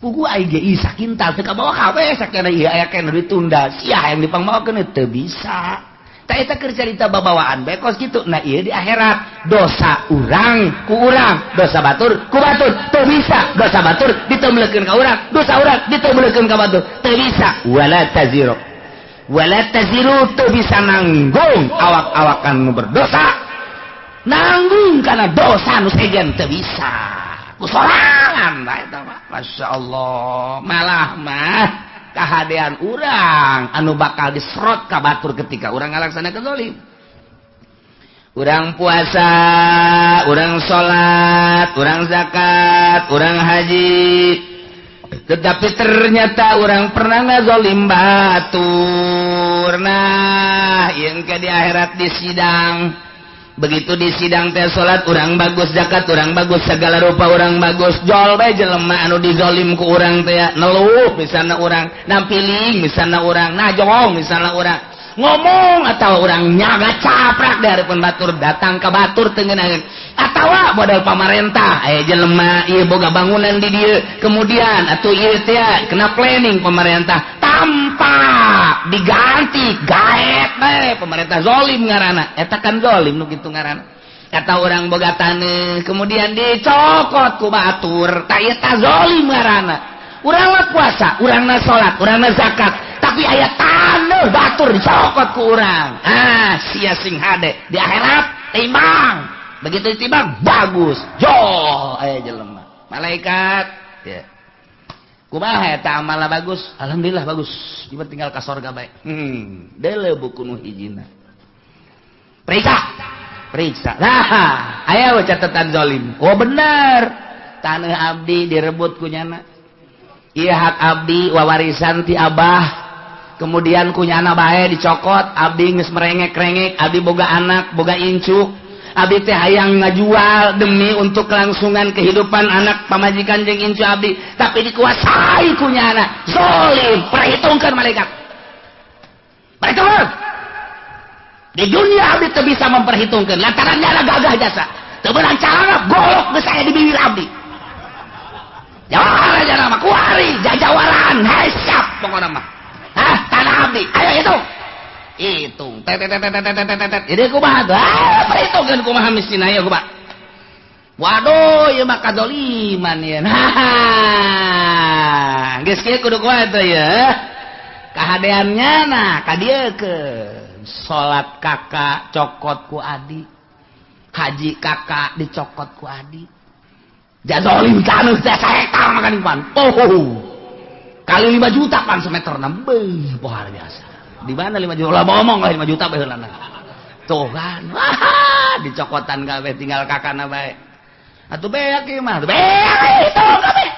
puguh aing ge ieu sakintal teu kabawa kabeh sakena ieu aya keneh ditunda sia hayang dipangmawakeun teu bisa. Tah eta keur carita babawaan bae kos kitu. Nah ieu di akhirat dosa urang ku urang, dosa batur ku batur teu bisa dosa batur ditemleukeun ka urang, dosa urang ditemleukeun ka batur teu bisa. Wala taziru wala taziru teu bisa nanggung awak-awakan nu berdosa nanggung karena dosa nu sejen teu bisa ku sorangan bae eta mah. Masyaallah malah mah Kahadean urang anu bakal diserot ka batur ketika urang ngalaksanakeun zalim. Urang puasa, urang salat, urang zakat, urang haji, tetapi ternyata orang pernah ngazolim batur. Nah, yang ke di akhirat di sidang, begitu di sidang teh salat urang bagus, zakat urang bagus, segala rupa urang bagus, jol bae jelema anu dizolim ku urang teh neluh misalna urang, nampiling misalna urang, najong misalna urang, ngomong atau orang nyaga caprak dari pun batur datang ke batur tengenangan atau modal pamarentah jelema ieu boga bangunan di dieu kemudian atuh ieu teh kena planning pemerintah tanpa diganti gaet bae pemerintah zolim ngaranna eta kan zolim nu kitu ngaranna kata orang boga taneuh kemudian dicokot ku batur ta ieu ta zolim ngaranna. Urang mah puasa, urang mah salat, urang mah zakat, tapi aya taneuh batur dicokot ku urang. Ah, sia sing hade di akhirat timbang. Begitu ditimbang bagus. Jol aya jelema. Malaikat ya. Kumaha eta amalna bagus? Alhamdulillah bagus. Ieu tinggal ka sorga bae. Deuleu buku nu hijina. Periksa. Periksa. Nah, aya catatan zalim. Oh bener. Taneuh abdi direbut ku nyana. Iya hak abdi wawarisan ti abah kemudian kunyana bae dicokot abdi geus merengek-rengek abdi boga anak boga incu abdi teh hayang ngajual demi untuk kelangsungan kehidupan anak pamajikan jeung incu abdi tapi dikuasai kunyana zolim. Perhitungkan malaikat, perhitungkan di dunia abdi teu bisa memperhitungkan lantaran nyana gagah jasa teu meunang carana golok geus aya di bibir abdi. Jawara aja nama kuari jajawaran hisap pokokna mah. Hah, tanah abdi ayo hitung. Hitung. Tet tet tet tet tet tet. Jadi kumaha tuh? Ah, perhitungkeun kumaha mistina ieu kumaha. Waduh, ieu mah kadzaliman ieu. Nah, geus kieu kudu kumaha teh ieu? Kahadeannya nah ka dieu keun. Salat kakak cokot ku adi. Haji kakak dicokot ku adi. Jazolim taneuh teh sahektar makan pan. Oh. Kali 5 juta pan semeter nambah luar biasa. Di mana 5 juta? Lah ngomong lah 5 juta bae heulana. Tuh kan. Wah, dicokotan kabeh tinggal kakana bae. Atuh beak ieu mah. Beak itu kabeh.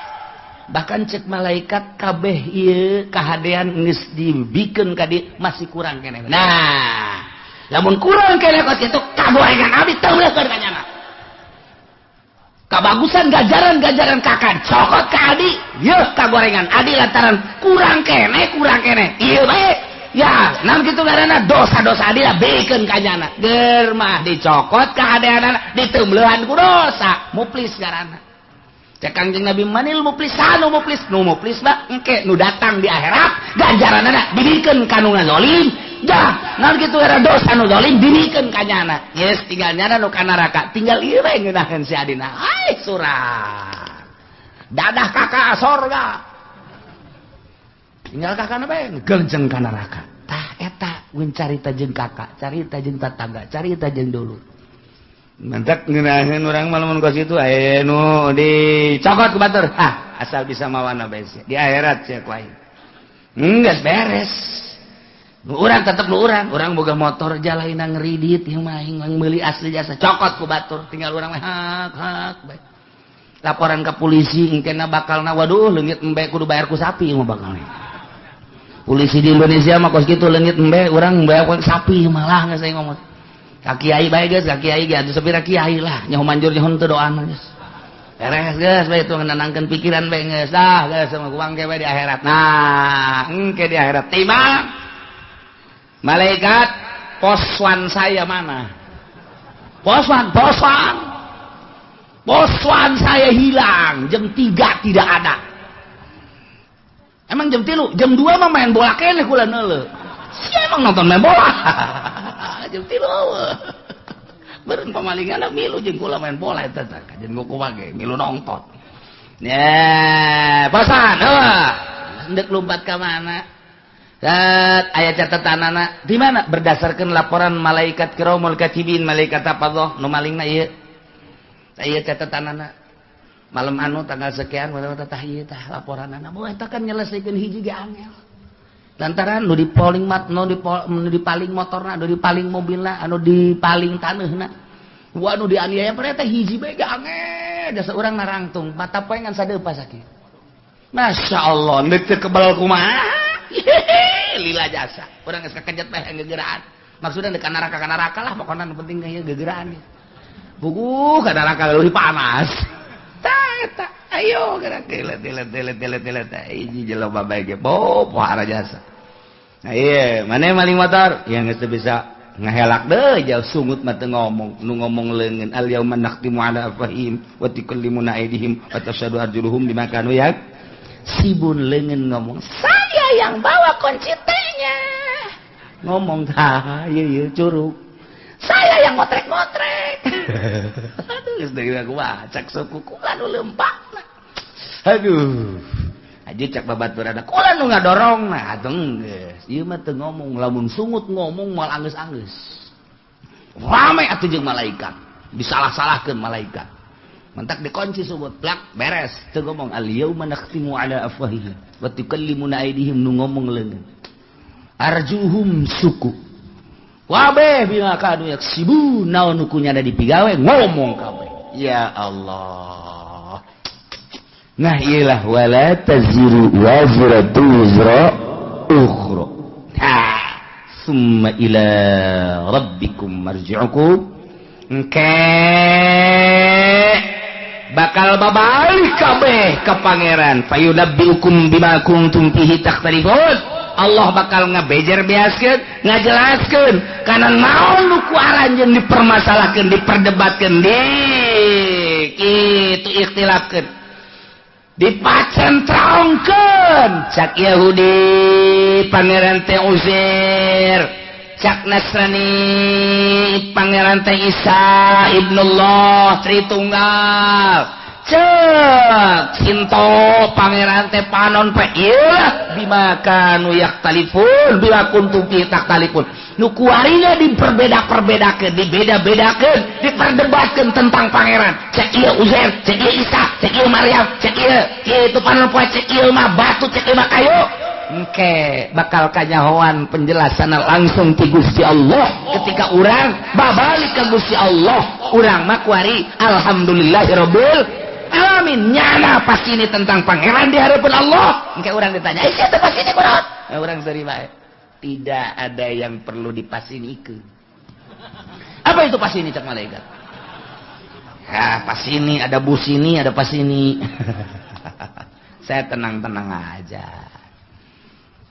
Bahkan cek malaikat kabeh ieu kahadean geus dibikeun ka dieu masih kurang keneh. Nah, lamun kurang keneh kos kitu kagorengan abdi teu leukeun ka nyana. Kabagusan gajaran-gajaran kakak cokot ke adi yeuh kagorengan adi lantaran kurang kene ieu bae ya nam kitu ngaranna dosa-dosa adi lah bikeun ka nyana ger mah dicokot ka adeanana diteumleuhan ku dosa muplis ngaranna. Cek Kangjeng Nabi manil muplisanu muplis nu muplis mah engke nu datang di akhirat ganjaranana dibikeun ka nu ngazolim. Dah, naon kitu era dosa nu zalim dibikeun ka nyana. Geus tinggal nyana nu ka neraka, tinggal ieu bae ngeunaheun si adina. Ai surat. Dadah kakak sorga. Tinggal kakakna bae ngegenjeng ka neraka. Tah eta mun carita jeung kakak, carita jeung tatangga, carita jeung dulur. Mantak ngeunaheun urang mah lamun kos kitu aya nu dicokot ku batur. Ah, asal bisa mawana bae sia. Di akhirat sia ku aing. Geus beres. Nu urang tetep nu urang, urang boga motor jalaina ngeridit ieu mah aing meuli asli jasa cokot ku batur tinggal urang mah hak hak bae. Laporan ke polisi engkena bakalna waduh leungit embe kudu bayar ku sapi mah bakalna. Polisi di Indonesia mah kos kitu leungit embe urang bayar ku sapi malah geus aing ngomong. Ka kiai bae geus, ka kiai ge atuh sapira kiai lah nyaho manjur nyaho teu doana geus. Beres geus bae itu nenangkeun pikiran bae geus dah geus sama ku bangke bae di akhirat. Nah, engke di akhirat timbang malaikat poswan saya mana? Poswan, poswan. Poswan saya hilang, jam 3 tidak ada. Emang jam 3, jam 2 mah main bola keneh kula neuleuh. Sia emang nonton main bola. Jam 3 eueuh. Beureun pamalingan milu jeung kula main bola eta teh. Kajen kumaha ge milu nonton. Ya, poswan eueuh. Endek lompat ka mana? Aya catatanana di mana berdasarkan laporan malaikat kiramul katibin malaikat apa nu malingna ieu aya catatanana Malam anu tanggal sekian tah ieu tah laporanana. Boh eta kan nyelesaikeun hiji ge angel. Lantaran nu dipaling mat nu dipaling motorna, nu dipaling mobilna, anu dipaling taneuhna. Wah nu dianiaya teh hiji bae ge angel. Dasa urang narangtung mata poe ngan sadeupa sakieu. Masya Allah, deuk teu kebal kumaha. Lila jasa. Urang geus kakejet bae gegeraan. Maksudna deuk ka neraka lah pokona nu penting ieu gegeraan. Buku ka neraka leuwih panas. Tah eta ayo gerak telet telet telet telet telet hiji jelema bae ge bo pohara jasa. Nah ieu maneh maling motor yang geus teu bisa ngahelak deui jauh sungut mah teu ngomong nu ngomong leungeun al yauma nakhtimu ala afwahihim wa tukallimuna aydihim wa tashhadu arjuluhum bima kanu yak sibun leungeun ngomong saya yang bawa kunci T-nya ngomong tah ieu ieu curug saya yang ngotrek-ngotrek. Aduh geus deui aku mah cak suku kula nu leumpakna. Aduh aja cak babaturan kula nu ngadorong nah atuh geus ieu mah teu ngomong lamun sungut ngomong moal anggeus-anggeus rame atuh jeung malaikat disalah-salahkeun malaikat mentak dikunci sungut plak beres teu ngomong al yauma nakhtimu ala afwahihim wa tukallimuna aydihim nu ngomong leungeun arjuhum suku wabeh bima kanu yaksibun naon nu kunyana dipigawe ngomong kabeh ya Allah. Nah iyalah wala taziru waziratu wizra ukhra. Ha summa ila rabbikum marji'ukum. Engke bakal babalik kabeh ka pangeran fayunabbiukum bima kuntum fihi takhtalifun. Allah bakal ngabejer beaskeun, ngajelaskeun kana naon nu ku aranjeun dipermasalahkeun, diperdebatkeun, di kitu ikhtilafkeun. Dipacentrongkeun cak Yahudi pangeran teh Uzair, cak Nasrani pangeran teh Isa ibnullah Tritunggal, cek Sinto pangeran teh panon pe ieu bima kanu yaktalifun bima kuntum fi taktalifun nu kuarina diperbeda-perbedakeun, dibeda-bedakeun, diperdebatkeun tentang pangeran. Cek ieu Uzair, cek ieu Isa, cek ieu Maryam, cek ieu kitu panon poe, cek ieu mah batu, cek ieu mah kayu. Engke bakal kanyahoan penjelasan langsung ti Gusti Allah ketika urang babalik ka Gusti Allah. Urang mah kuari alhamdulillahirabbil alamin nyana pasti ini tentang pangeran di hadapan Allah. Engke urang ditanya, "Eh, siapa pasti ini kunaon?" Nah, urang seuri bae. Tidak ada yang perlu dipasinikeun. Apa itu pasini cak malaikat? Ya, pasini ada busini, ada pasini. Saya tenang-tenang aja.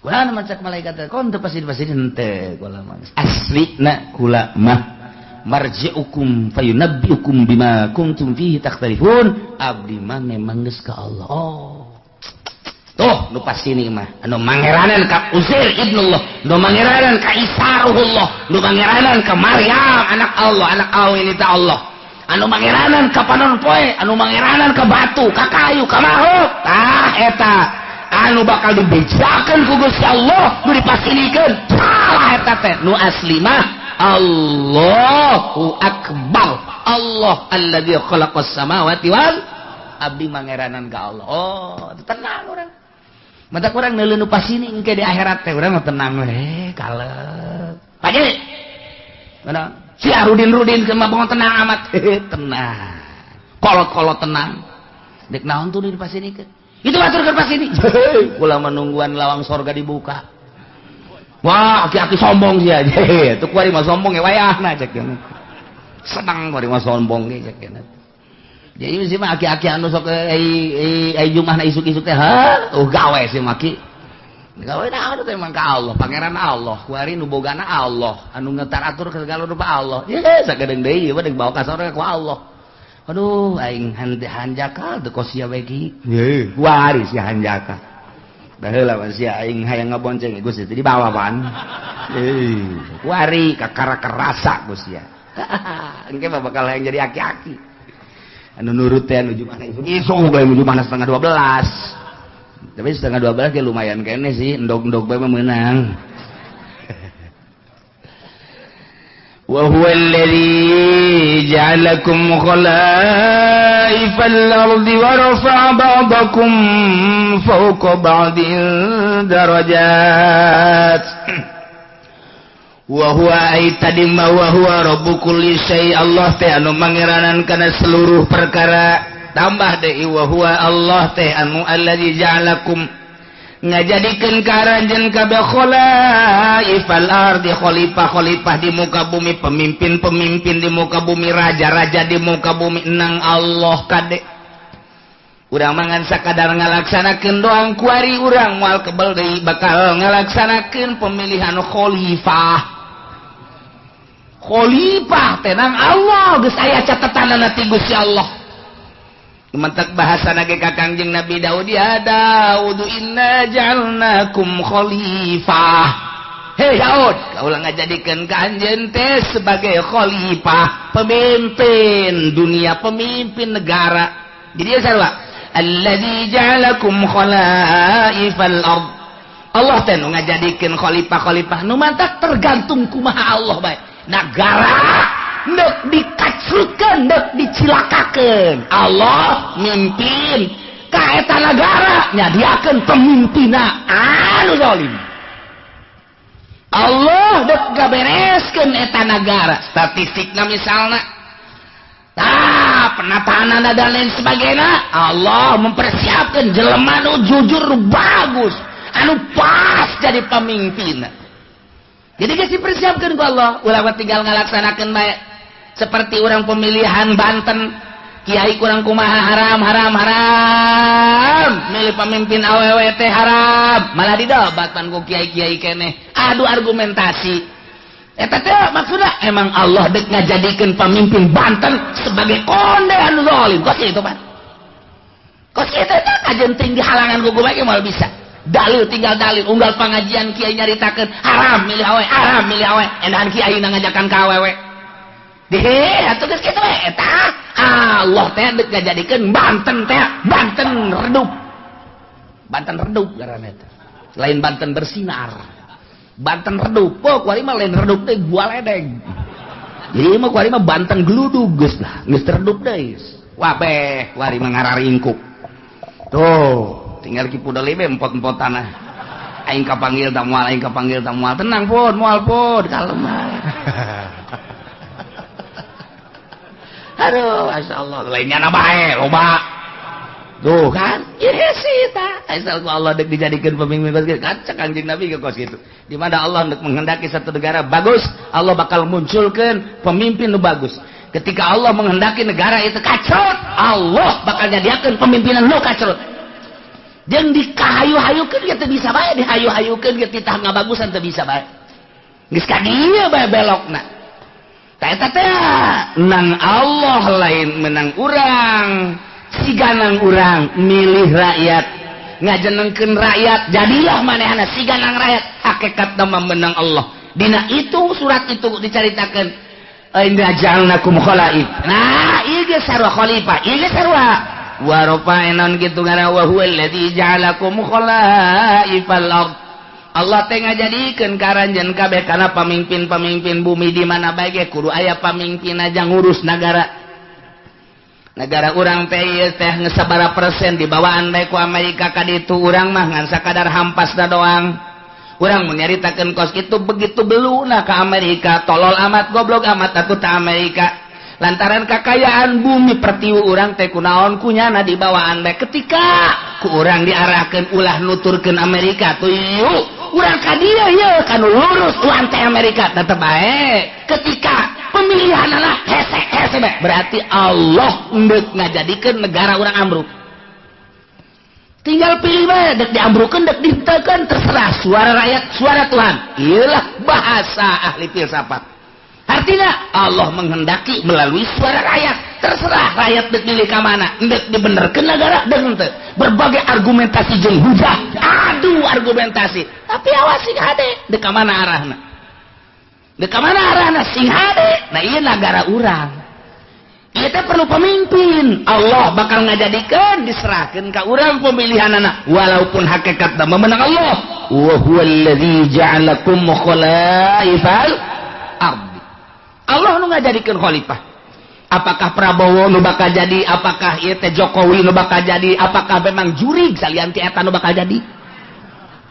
Kula mah cak malaikat, kon teu pasini-pasini henteu kula mah. Aslina kula mah marji'ukum fayunabbiukum bima kuntum fihi takhtalifun. Abdi mah memang geus ka Allah. Oh. Tuh nu pasini mah anu mangeranan ka Uzair ibnullah, nu mangeranan ka Isa ruhullah, nu mangeranan ka Maryam anak Allah, anak awi ta Allah, anu mangeranan ka panon poe, anu mangeranan ka batu, ka kayu, ka makhluk. Tah eta anu bakal dibejakeun ku Gusti Allah, nu dipasinikeun. Salah eta teh nu asli mah Allahu akbar. Allah alladzi khalaqas samawati wal abdi mangeranan ka Allah. Oh, tenang urang. Mata kurang neuleuh nu pasini engke di akhirat teh urang mah tenang we, kalep. Paje. Mana? Si Rudin-rudin keur mah bongon tenang amat. Tenang. Kolot-kolot tenang. Dek naon tuh di pasinikeun? Itu batur keur pasini. Kula menungguan lawang sorga dibuka. Wah, aki-aki sombong sia. Tuh kuari mah sombong ya wayahna cek cenah. Senang kuari mah sombong ge cek cenah. Jadi sih mah aki-aki anu sok ai jumahna isuk-isuk teh ha, oh gawe sih maki. Gawe naon teh emang ka Allah, pangeran Allah, kuari nu bogana Allah, anu ngetar atur segala rupa Allah. Ye sagedeung deui ieu mah deuk bawa ka sorga ku Allah. Aduh, aing hanjakal teu kos sia bae ki. Ye, kuari sia hanjakal. Baheula mah sia aing hayang ngabonceng Gusti teh dibawa pan. Kuari kakara kerasa Gusti sia. Engke mah bakal hayang jadi aki-aki. Anu nurut teh anu jumana isuk bae jumana 11:30. Tapi 11:30 ge lumayan kene sih, endog-endog bae mah meunang. Wa huwa alladhi ja'alakum khalaifal ardi wa rafa'a ba'dakum fawqa ba'din darajat. Wa huwa ay tadi ma wa huwa rabbu kulli syai, Allah teh anu mangeranan kana seluruh perkara. Tambah deui wa huwa Allah teh anu alladzi ja'alakum ngajadikeun ka aranjeun kabeh khalaifal ardi, khalifah-khalifah di muka bumi, pemimpin-pemimpin di muka bumi, raja-raja di muka bumi nang Allah kade. Urang mangan sakadar ngalaksanakeun doang kuari urang moal kebel deui bakal ngalaksanakeun pemilihan khalifah. Khalifah teh nang Allah geus aya catetanana ti Gusti Allah. Mentak bahasa nage ka Kangjeng Nabi Daud, ya Daud inna ja'alnakum khalifah. Hei Daud, kaulah ngajadikeun ka anjeun teh sebagai khalifah, pemimpin dunia, pemimpin negara. Jadi sarua alladzi ja'alakum khalaifal ard. Allah teh nu ngajadikeun khalifah-khalifah nu mantak tergantung kumaha Allah bae. Nagara ndek dikacrutkeun, ndek dicilakakeun. Allah mimpin ka eta nagara, nyadiakeun pemimpinna anu zalim. Allah dek gabereskeun eta nagara. Statistikna misalna, tah penataan dan lain sebagainya, Allah mempersiapkan jelema nu jujur, nu bagus, anu pas jadi pemimpin. Jadi geus dipersiapkeun ku Allah, ulah tinggal ngalaksanakeun bae. Seperti orang pemilihan Banten, kiai kurang kumaha haram haram haram, milih pemimpin awewe teh haram, malah didobatan ku kiai-kiai keneh, adu argumentasi. Eta teh maksudna emang Allah dek ngajadikeun pemimpin Banten sebagai konde anu zalim. Kos itu pan. Kos itu teh kajen tinggi halangan ku bae moal bisa. Dalil tinggal dalil, unggal pengajian kiai nyaritakeun haram milih awewe, haram milih awewe, endahan kiai ngajakan ka awewe. Deh, atuh geus kitu we eta. Allah teh deuk ngajadikeun Banten teh Banten redup. Banten redup ngaranna eta. Lain Banten bersinar. Banten redup. Oh, kuari mah lain redup teh gua ledeng. Jadi mah kuari mah Banten gludug geus lah, geus redup deui. Wabeh, kuari mah ngararingkuk. Tuh, tinggal Ki Pudoli be empot-empot tanah. Aing kapanggil ta moal, aing kapanggil ta moal. Tenang pun, moal pun, kalem. Aduh, masya Allah, lainnya na bae, loba. Tuh kan, ieu sih ta. Asal ku Allah dek dijadikeun pemimpin bagus, kan cek Kangjeng Nabi ke kos gitu. Di mana Allah dek menghendaki satu negara bagus, Allah bakal munculkeun pemimpin nu bagus. Ketika Allah menghendaki negara itu kacrut, Allah bakal nyadiakeun pemimpinan nu kacrut. Jeung dikahayu-hayukeun ge teu bisa bae, dihayu-hayukeun ge titah ngabagusan teu bisa bae. Geus ka dieu bae belokna. Eta teh nang Allah lain menang urang, siganang urang milih rakyat, ngajenengkeun rakyat, jadilah manehna siganang rakyat, hakikatna mah menang Allah. Dina itu surat itu dicaritakeun inna ja'alnakum khalaif. Nah, ieu ge sarua khalifah, ieu ge sarua wa rafa'na kitu ngaran wa huwa alladzi ja'alakum khalaifal ard. Allah teh ngajadikeun ka aranjeun kabeh kana pamimpin-pamimpin bumi di mana bae ge kudu aya pamimpin aja ngurus nagara. Negara urang teh ieu teh geus sabaraha persen dibawaan bae ku Amerika ka ditu, urang mah ngan sakadar hampasna doang. Urang mun nyaritakeun kos kitu begitu beluna ka Amerika, tolol amat goblok amat atuh ta Amerika. Lantaran kakayaan bumi pertiwi urang teh kunaon kunyana dibawaan bae ketika ku urang diarahkeun ulah nuturkeun Amerika tuh yuk urang ka dieu ye kanu lurus urang teh Amerika tetep bae ketika pemilihanana hese hese bae berarti Allah endek ngajadikeun negara urang ambruk. Tinggal pilih bae dek diambrukeun dek dihenteukeun terserah suara rakyat suara Tuhan. Iyalah bahasa ahli filsafat. Artinya Allah menghendaki melalui suara rakyat. Terserah rakyat dek milih ka mana, dek dibenerkeun negara dek henteu. Berbagai argumentasi jeung hujah, adu argumentasi. Tapi awas sing hade, dek ka mana arahna? Dek ka mana arahna sing hade? Nah ieu nagara urang. Ieu teh perlu pemimpin. Allah bakal ngajadikeun diserahkeun ka urang pemilihanana walaupun hakikatna memenang Allah. Wa huwallazi ja'alakum khalaifal ardh. Allah nu ngajadikeun khalifah. Apakah Prabowo nu bakal jadi, apakah ieu teh Jokowi nu bakal jadi, apakah memang jurig salian ti eta nu bakal jadi?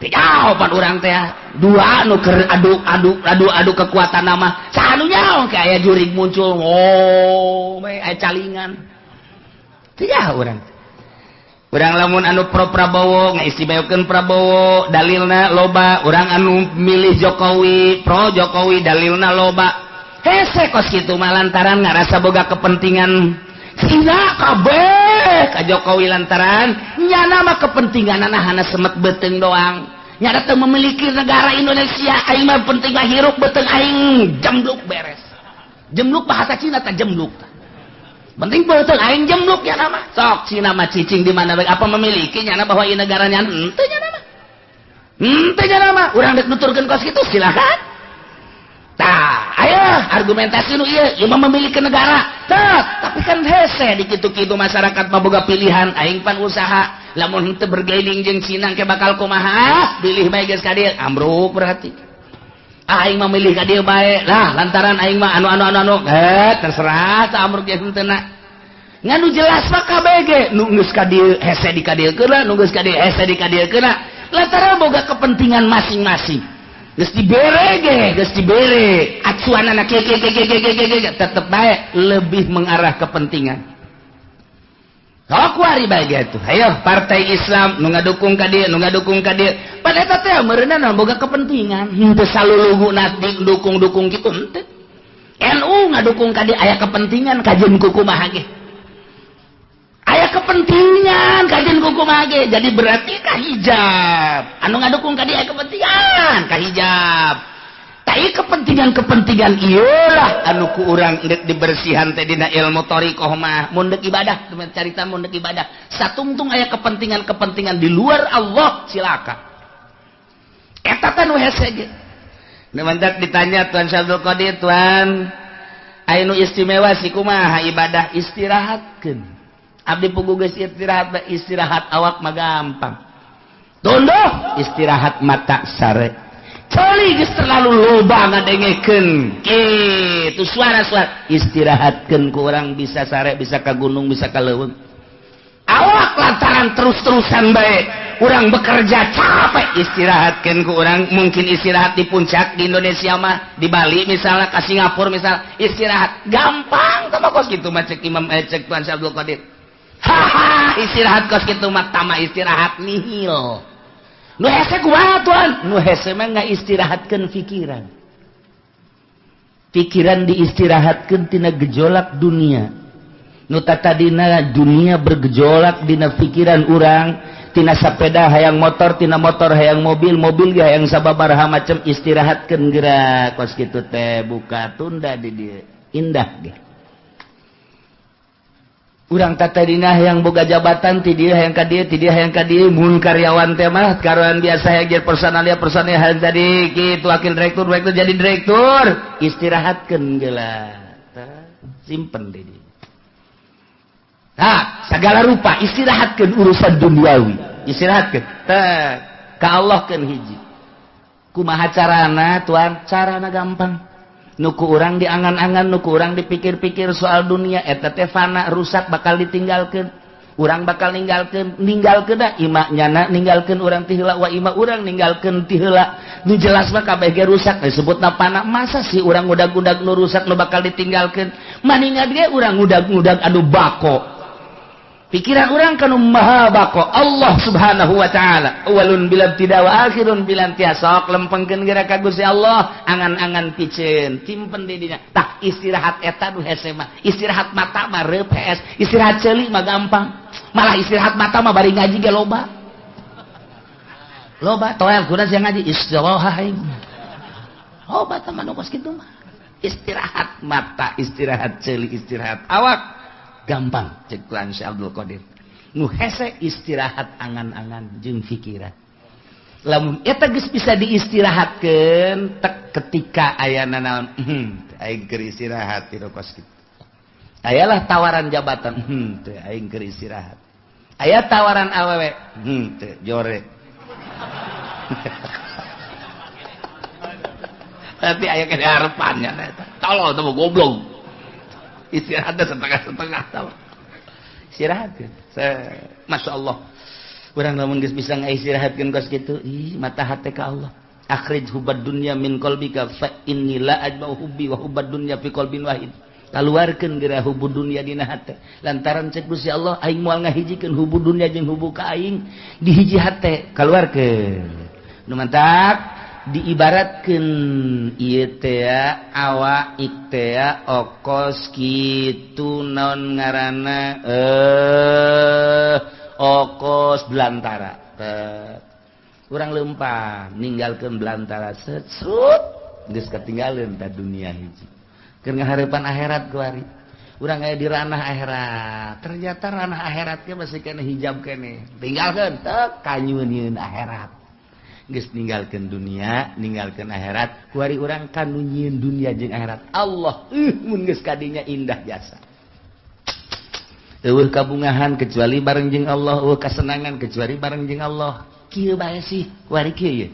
Jawaban urang teh dua nu keur adu adu adu adu kekuatan nama saha nu nyaho ke aya jurig muncul, oh aya calingan. Teu nyaho urang. Urang lamun anu pro Prabowo ngaistimewakeun Prabowo dalilna loba, urang anu milih Jokowi pro Jokowi dalilna loba. Hese kos kitu mah lantaran ngarasa boga kepentingan Cina kabeh ka Jokowi lantaran nyana mah kepentinganana hana semet beuteung doang. Nyana teu memiliki negara Indonesia, aing mah penting mah hirup beuteung aing jembluk beres. Jembluk bahasa Cina tah jembluk. Penting beuteung aing jembluk nyana mah. Sok Cina mah cicing di mana bae apa memiliki nyana bahwa ieu negara nyana henteu nyana mah. Henteu nyana mah urang deuk nuturkeun kos kitu silakan. Tah, ayo argumentasi nu ieu, ieu mah memiliki negara. Tah, tapi kan hese di kitu-kitu masyarakat mah boga pilihan, aing pan usaha. Lamun henteu bergaining jeung Cina ke bakal kumaha? Bilih bae geus ka dieu, ambruk berarti. Aing mah milih ka dieu bae. Lah, lantaran aing mah anu anu anu anu, terserah tah ambruk ge henteu na. Ngan nu jelas mah KBG, nu geus ka dieu hese di ka dieu keuna, nu geus ka dieu hese di ka dieu keuna. Lantaran boga kepentingan masing-masing. Geus dibere ge, geus dibere. Acuanana kieu kieu kieu kieu kieu tetep bae lebih mengarah kepentingan. Sok wari bae ge atuh. Ayo partai Islam nu ngadukung ka dieu, nu ngadukung ka dieu. Pan eta teh meureunna boga kepentingan. Henteu saluluguna dukung-dukung kitu henteu. NU ngadukung ka dieu aya kepentingan kajeun kumaha ge. Aya kepentingan kajeun kumaha ge. Jadi berarti ka hijab. Anu ngadukung ka dieu aya kepentingan ka hijab. Tai kepentingan-kepentingan ieu lah anu ku urang deuk dibersihan teh dina ilmu thariqah mah. Mun deuk ibadah, carita mun deuk ibadah. Satungtung aya kepentingan-kepentingan di luar Allah cilaka. Eta teh nu hese ge. Nu mantak ditanya Tuan Syabdul Qadir, Tuan aya nu istimewa si kumaha ibadah istirahatkeun. Abdi pugu geus istirahat, istirahat awak mah gampang. Tunduh istirahat mata sare. Coli geus terlalu loba ngadengekeun kitu suara-suara istirahatkeun ku urang bisa sare, bisa ka gunung, bisa ka leuweung. Awak lantaran terus-terusan bae urang bekerja capek istirahatkeun ku urang, mungkin istirahat di puncak di Indonesia mah, di Bali misalnya, ka Singapura misalnya, istirahat gampang tah mah kos kitu mah cek Imam cek Tuan Syabdul Qadir. Haha, istirahat kos kitu mah tama istirahat nihil. Nu hese kumaha Tuan? Nu hese mah ngaistirahatkeun pikiran. Pikiran diistirahatkeun tina gejolak dunia. Nu tatadina dunia bergejolak dina pikiran urang, tina sapeda hayang motor, tina motor hayang mobil, mobil ge hayang sababaraha macem, istirahatkeun geura kos kitu teh buka tunda di dieu. Indah ge. Urang tatadina yang boga jabatan ti dieu hayang ka dieu, ti dieu hayang ka dieu, mun karyawan teh mah karyawan biasa hayang jadi personalia, personalia hayang jadi kitu wakil direktur, direktur jadi direktur, istirahatkeun geula. Simpen di dieu. Nah, segala rupa istirahatkeun urusan duniawi, istirahatkeun. Teh ka Allah keun hiji. Kumaha carana Tuan? Carana gampang. Nuku urang diangan-angan, nuku urang dipikir-pikir soal dunia eta teh fana, rusak, bakal ditinggalkeun. Urang bakal ninggalkeun, ninggalkeun da ima nyana ninggalkeun urang ti heula wa ima urang ninggalkeun ti heula. Nu jelas mah kabeh ge rusak disebutna fana. Masa sih urang ngudag-ngudag nu rusak nu bakal ditinggalkeun? Maningan ge urang ngudag-ngudag anu bako. Pikiran urang kanu maha bako Allah Subhanahu wa taala. Awalun bila ibtida wa akhirun bila intiha. Sok lempengkeun geura ka Gusti Allah, angan-angan piceun, simpen di dinya. Tah istirahat eta nu hese mah. Istirahat mata mah reup hees, istirahat ceuli mah gampang. Malah istirahat mata mah bari ngaji ge loba. Loba toel kuda sia ngaji istirahat aing. Loba tah mah nu kos kitu mah. Istirahat mata, istirahat ceuli, istirahat awak. Gampang cek Tuan Syekh Abdul Qadir. Nu hese istirahat angan-angan jeung pikiran. Lamun eta geus bisa diistirahatkeun tek ketika ayana naon, aing keur istirahat ti kos kitu. Ayalah tawaran jabatan, teu aing keur istirahat. Aya tawaran awewe, teu jore. Tapi aya kene harapannya eta. Tolol teh goblok. Istirahat setengah-setengah tau. Istirahatkeun. Masya Allah. Urang lamun geus bisa ngaistirahatkeun kos kitu, ih mata hate ka Allah. Akhrij hubbad dunya min qalbika fa inni la ajma'u hubbi wa hubbad dunya fi qalbin wahid. Kaluarkeun geura hubbu dunya dina hate. Lantaran cek Gusti Allah aing moal ngahijikeun hubbu dunya jeung hubbu ka aing di hiji hate, kaluarkeun. Nu mantak diibaratkeun ieu teh awak teh okos kitu naon ngaranna okos belantara. Urang leumpang ninggalkeun belantara set srut geus katinggaleun ta dunia hiji. Keur ngahareupan akhirat kuari. Urang aya di ranah akhirat. Ternyata ranah akhirat ge masih kene hijab kene. Tinggalkeun teu kanyueun akhirat. Geus ninggalkeun dunia, ninggalkeun akhirat, kuari urang kanu nyieun dunia jeung akhirat. Allah mun geus kadinya indah jasa. Eueuh kabungahan kecuali bareng jeung Allah, eueuh kasenangan kecuali bareng jeung Allah. Kieu bae sih, kuari kieu ye.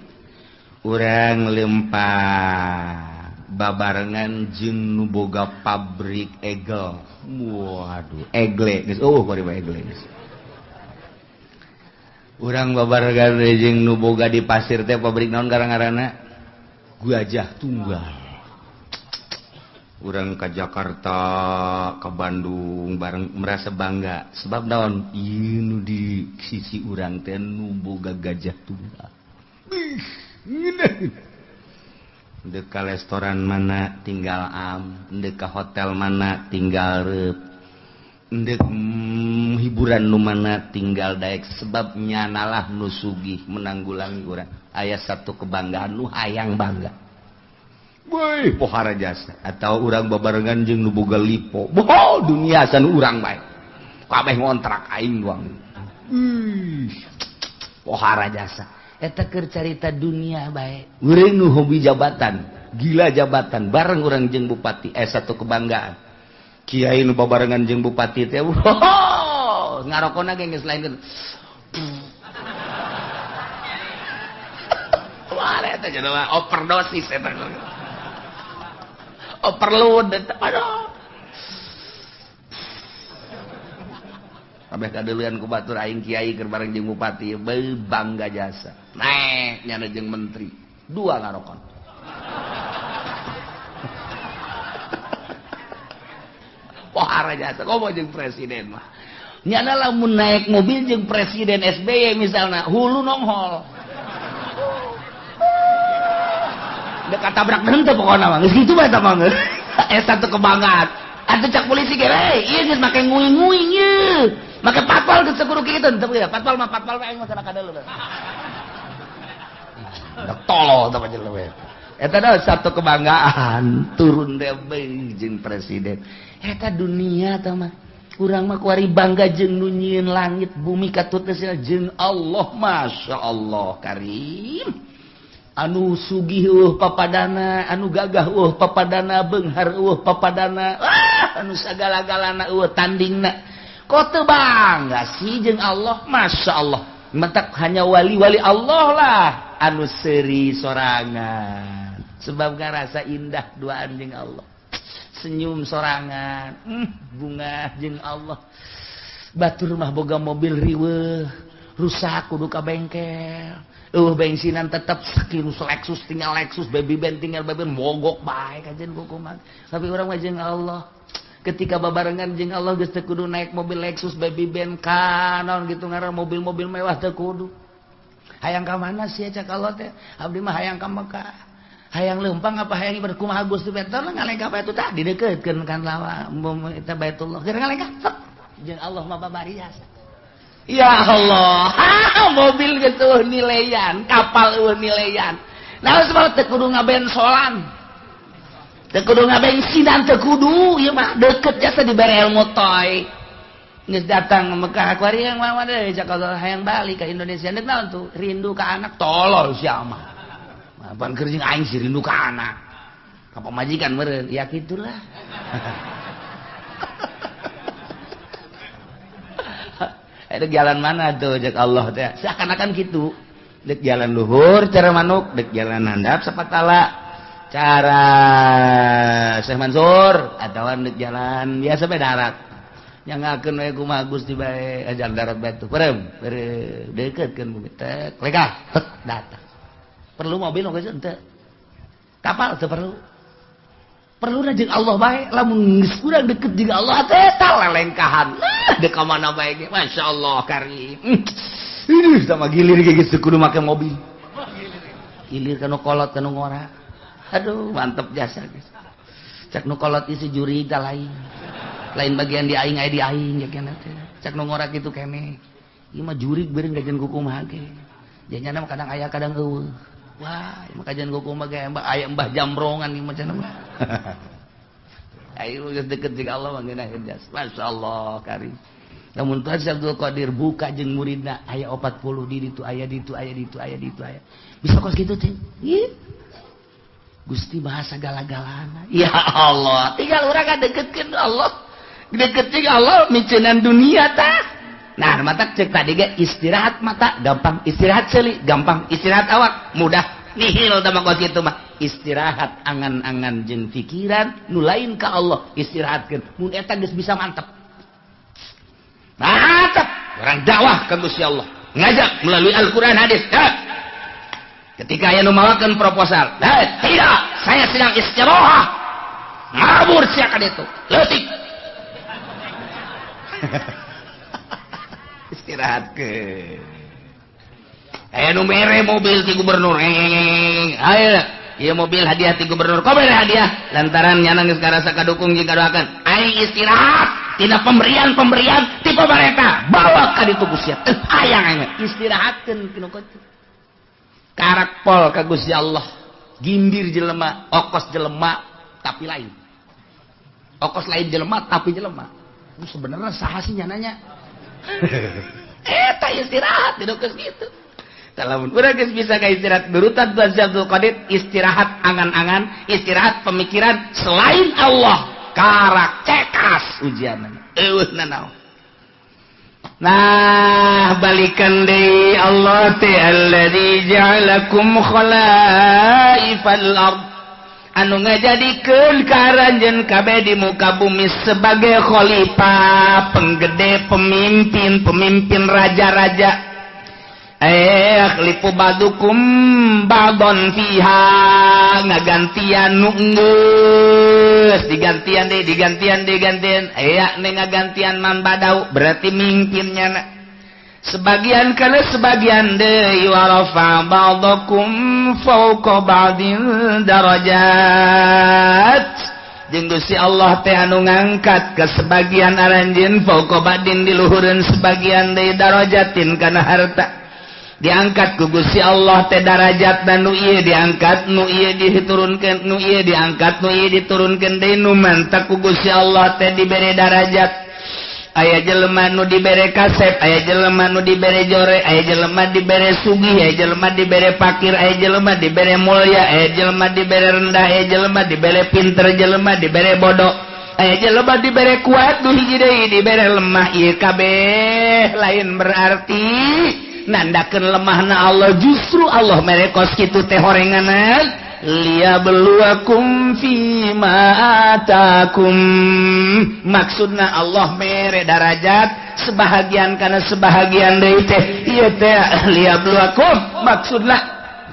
Urang lempang babarengan jeung nu boga pabrik egel. Waduh, egle geus eueuh kuari mah egle geus. Urang babarengan jeung nu boga di pasir teh pabrik naon ngaranna? Gajah Tunggal. Urang ka Jakarta, ka Bandung bareng merasa bangga sebab naon? Ieu nu di sisi urang teh nu boga Gajah Tunggal. Ih, ngeunah. Deuk ka restoran mana tinggal am, deuk ka hotel mana tinggal reup. Ndek hiburan nu mana tinggal daek sebab nyanalah nu sugih menanggulangi urang. Aya satu kebanggaan nu hayang bangga. Woi, pohara jasa atau urang babarengan jeung nu boga lipo. Boh, dunia san urang bae. Kabeh ngontrak aing doang. Pohara jasa. Eta keur carita dunia bae. Urang nu hobi jabatan, gila jabatan bareng urang jeung bupati. Satu kebanggaan. Kiai nu babarengan jeung bupati teh wow, ngarokona ge geus lain. Wah, eta jelema overdosis eta. Overload eta. Aduh. Kabeh kadeuleuan ku batur aing kiai keur bareng jeung bupati, beuh bangga jasa. Naek nyana jeung menteri, dua ngarokon. Pohara jasa, komo jeung presiden mah. Nyana lamun naik mobil jeung presiden SBY misalna, hulu nonghol. Dek tabrak henteu pokona mah, geus kitu bae eta mah geus. Eta teh kebanggaan. Atuh cak polisi ge, "Hei, ieu geus make nguing-nguing ieu. Make patpal geus kudu kitu henteu ya. Patpal mah patpal we aing mah kana kadeuleu." Dek tolol tah jelema. Eta adalah satu kebanggaan turun teh jeung presiden. Eta dunia tah mah. Urang mah kuari bangga jeung nu nyieun langit bumi katut jeung Allah, Masya Allah karim. Anu sugih eueuh papadana, anu gagah eueuh papadana, beunghar eueuh papadana, anu sagala-galana eueuh tandingna. Kok teu bangga sih jeung Allah, Masya Allah. Mentak hanya wali-wali Allah lah anu seuri sorangan. Sebab ngarasa indah duaan jeung Allah. Senyum sorangan, bunga jeung Allah. Batur mah boga mobil riweuh, rusak kudu ka bengkel. Eueuh bensinan tetep sakieu Lexus tinggal Lexus, baby band tinggal baby band, mogok bae kajen kukuman. Tapi urang mah jeung Allah. Ketika babarengan jeung Allah geus teu kudu naik mobil Lexus, baby band ka naon gitu ngaran mobil-mobil mewah teu kudu. Hayang ka mana sih cak Allah teh? Abdi mah hayang ka Mekah. Hayang leumpang apa hayang ibadah kumaha Gusti betul ngalengkah bae tu tadi deukeutkeun kan lawa eta Baitullah. Keur ngalengkah sok jeung Allah mah babari jasa. Ya Allah, mobil geus eueuh nileyan, kapal eueuh nileyan. Nah sebab teu kudu ngabensolan. Teu kudu ngabensinan teu kudu, ieu mah deukeut jasa dibere ilmu toy. Geus datang Mekah kuari yang mana deui cak Allah hayang balik ka Indonesia. Deuk naon tuh? Rindu ka anak tolol sia mah. Apaan keur jeung aing sih rindu ka anak. Ka pamajikan meureun, ya kitulah. Itu jalan mana tuh cek Allah teh? Seakan-akan gitu. Dek jalan luhur cara manuk, dek jalan handap sapatala. Cara Syekh Mansur atawa deuk jalan biasa bae darat. Nyangakeun we kumaha Gusti bae ajar darat bae tuh. Perem, deukeutkeun bumi tek, lekah, tek datang. Perlu mobil geus henteu. Kapal teu perlu. Perlu jeung Allah bae, lamun geus urang deukeut jeung Allah teh tah lelengkahan. Deuk ka mana bae ge, masyaallah karim. Ih, sama gilir ge geus kudu make mobil. Gilir kana kolot kana ngora. Aduh, mantep jasa guys. Cak nu kolot isi juri tah lain. Lain bagian di aing aya di aing ya kana teh. Cak nu ngora kitu keneh. Ieu mah jurig beureun gajian kumaha ge. Janyana mah kadang aya kadang eueuh. Wah, ieu mah kajian kumaha ge aya mbah jamrongan ieu mah cenah mah. Ayo geus deket jeung Allah mah ngeunaheun jas. Masyaallah karim. Lamun Tuhan Syekh Abdul Qadir buka jeung muridna aya 40 di ditu aya ditu aya ditu aya ditu aya. Bisa kos kitu teh. Ieu Gusti bahasa gala-galana. Ya Allah, tinggal urang deketkeun Allah. Deket jeung Allah miceunan dunia tah. Nah, mata cek tadi ge istirahat mata gampang, istirahat seuli gampang, istirahat awak mudah. Nihil tah mah kos kitu mah. Istirahat angan-angan jeung pikiran nu lain ka Allah istirahatkeun. Mun eta geus bisa mantep. Mantep, urang dakwah ka Gusti Allah. Ngajak melalui Al-Qur'an hadis. Ha. Ketika aya nu mawakeun proposal, tidak, saya sedang istirahat. Ngabur sia ka ditu. Leutik. Istirahatkeun. Aya nu mere mobil ti gubernur. Ayo, ieu mobil hadiah ti gubernur. Kok mere hadiah? Lantaran nyana geus karasa kadukung jeung kadoakeun. Aing istirahat tina pemberian-pemberian ti pamarentah. Bawa ka ditu ku sia. Teu hayang aing istirahatkeun kinu kitu. Karak pol ka Gusti Allah. Gimbir jelema, okos jelema tapi lain. Okos lain jelema tapi jelema. Sebenarnya saha sih nyananya? Eta istirahat di geus kitu. Lamun urang geus bisa ka istirahat berutan Tuhan Abdul Qadir istirahat angan-angan, istirahat pemikiran selain Allah, karak cekas ujianna. Eueuh nanaon. Nah, balikan deui Allah teh alladzi ja'alakum khalaifal ard. Anu ngajadikeun ka aranjeun kabeh di muka bumi sebagai khalifah, penggede, pemimpin, pemimpin raja-raja. Akhlifu ba'dukum ba'don fiha, ngagantian nu geus digantian deui, digantian digantian. Aya ne ngagantian man badau berarti mimpinnya na. Sebagian kana sebagian deui wa rafa ba'dakum fawqa ba'din darajat. Jeung Gusti Allah teh anu ngangkat ke sebagian aranjeun fawqa ba'din di luhureun sebagian deui darajatin kana harta. Diangkat ku Gusti Allah teh darajat dan nu ieu diangkat, nu ieu diturunkeun, nu ieu diangkat, nu ieu diturunkeun deui nu mantak ku Gusti Allah teh dibere darajat. Aya jelema nu dibere kasep, aya jelema nu dibere jore, aya jelema dibere sugih, aya jelema dibere pakir, aya jelema dibere mulya, aya jelema dibere rendah, aya jelema dibere pinter, jelema dibere bodoh, aya jelema dibere kuat, nu hiji deui dibere lemah. Ieu kabeh lain berarti nandakeun lemahna Allah, justru Allah mere kos kitu teh horenganan liyabluwakum fima atakum. Maksudna Allah mere darajat sebahagian kana sebahagian deui teh ieu teh liyabluwakum maksudna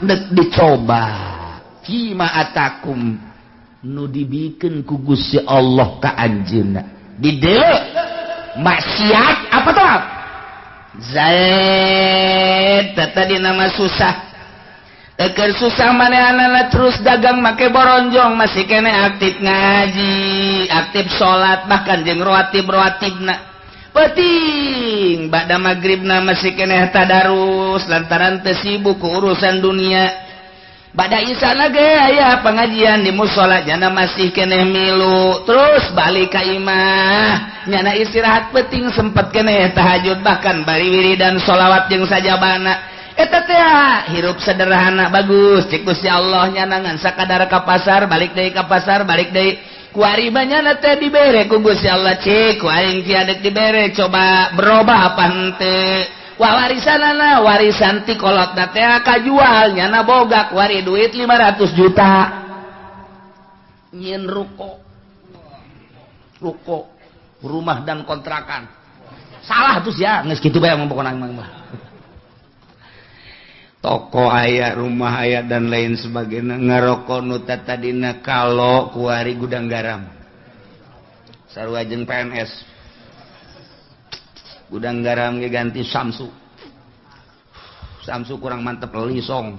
deuk dicoba fima atakum nu dibikeun ku Gusti Allah ka anjeunna di dieu maksiat apa taat Zaid tadi nama susah. Eker susah manehanana terus dagang make boronjong masih kene aktif ngaji, aktif salat bahkan jeung rawatib-rawatibna. Penting ba'da magribna masih kene tadarus lantaran teu sibuk ku urusan dunia. Ba'da isana ge aya pengajian di musala jana masih keneh milu terus balik ka imah nyana istirahat penting sempet keneh tahajud bahkan bari wiridan sholawat jeung sajabana. Eta teh hirup sederhana bagus cek Gusti Allah nyana ngan sakadar ka pasar balik deui ka pasar balik deui kuari nyana teh dibere ku Gusti Allah cek ku aing tiadek dibere coba berubah apa henteu. Wah warisanana warisan ti kolotna teh kajual nyana boga kuari duit 500 juta. Nyieun ruko. Ruko, rumah dan kontrakan. Salah tuh ya, geus kitu bae pokona mah. Toko aya, rumah aya dan lain sebagainya. Ngaroko nu tadina kalau kuari gudang garam. Sarua jeung PNS. Gudang garam ge ganti Samsu. Samsu kurang mantep lisong.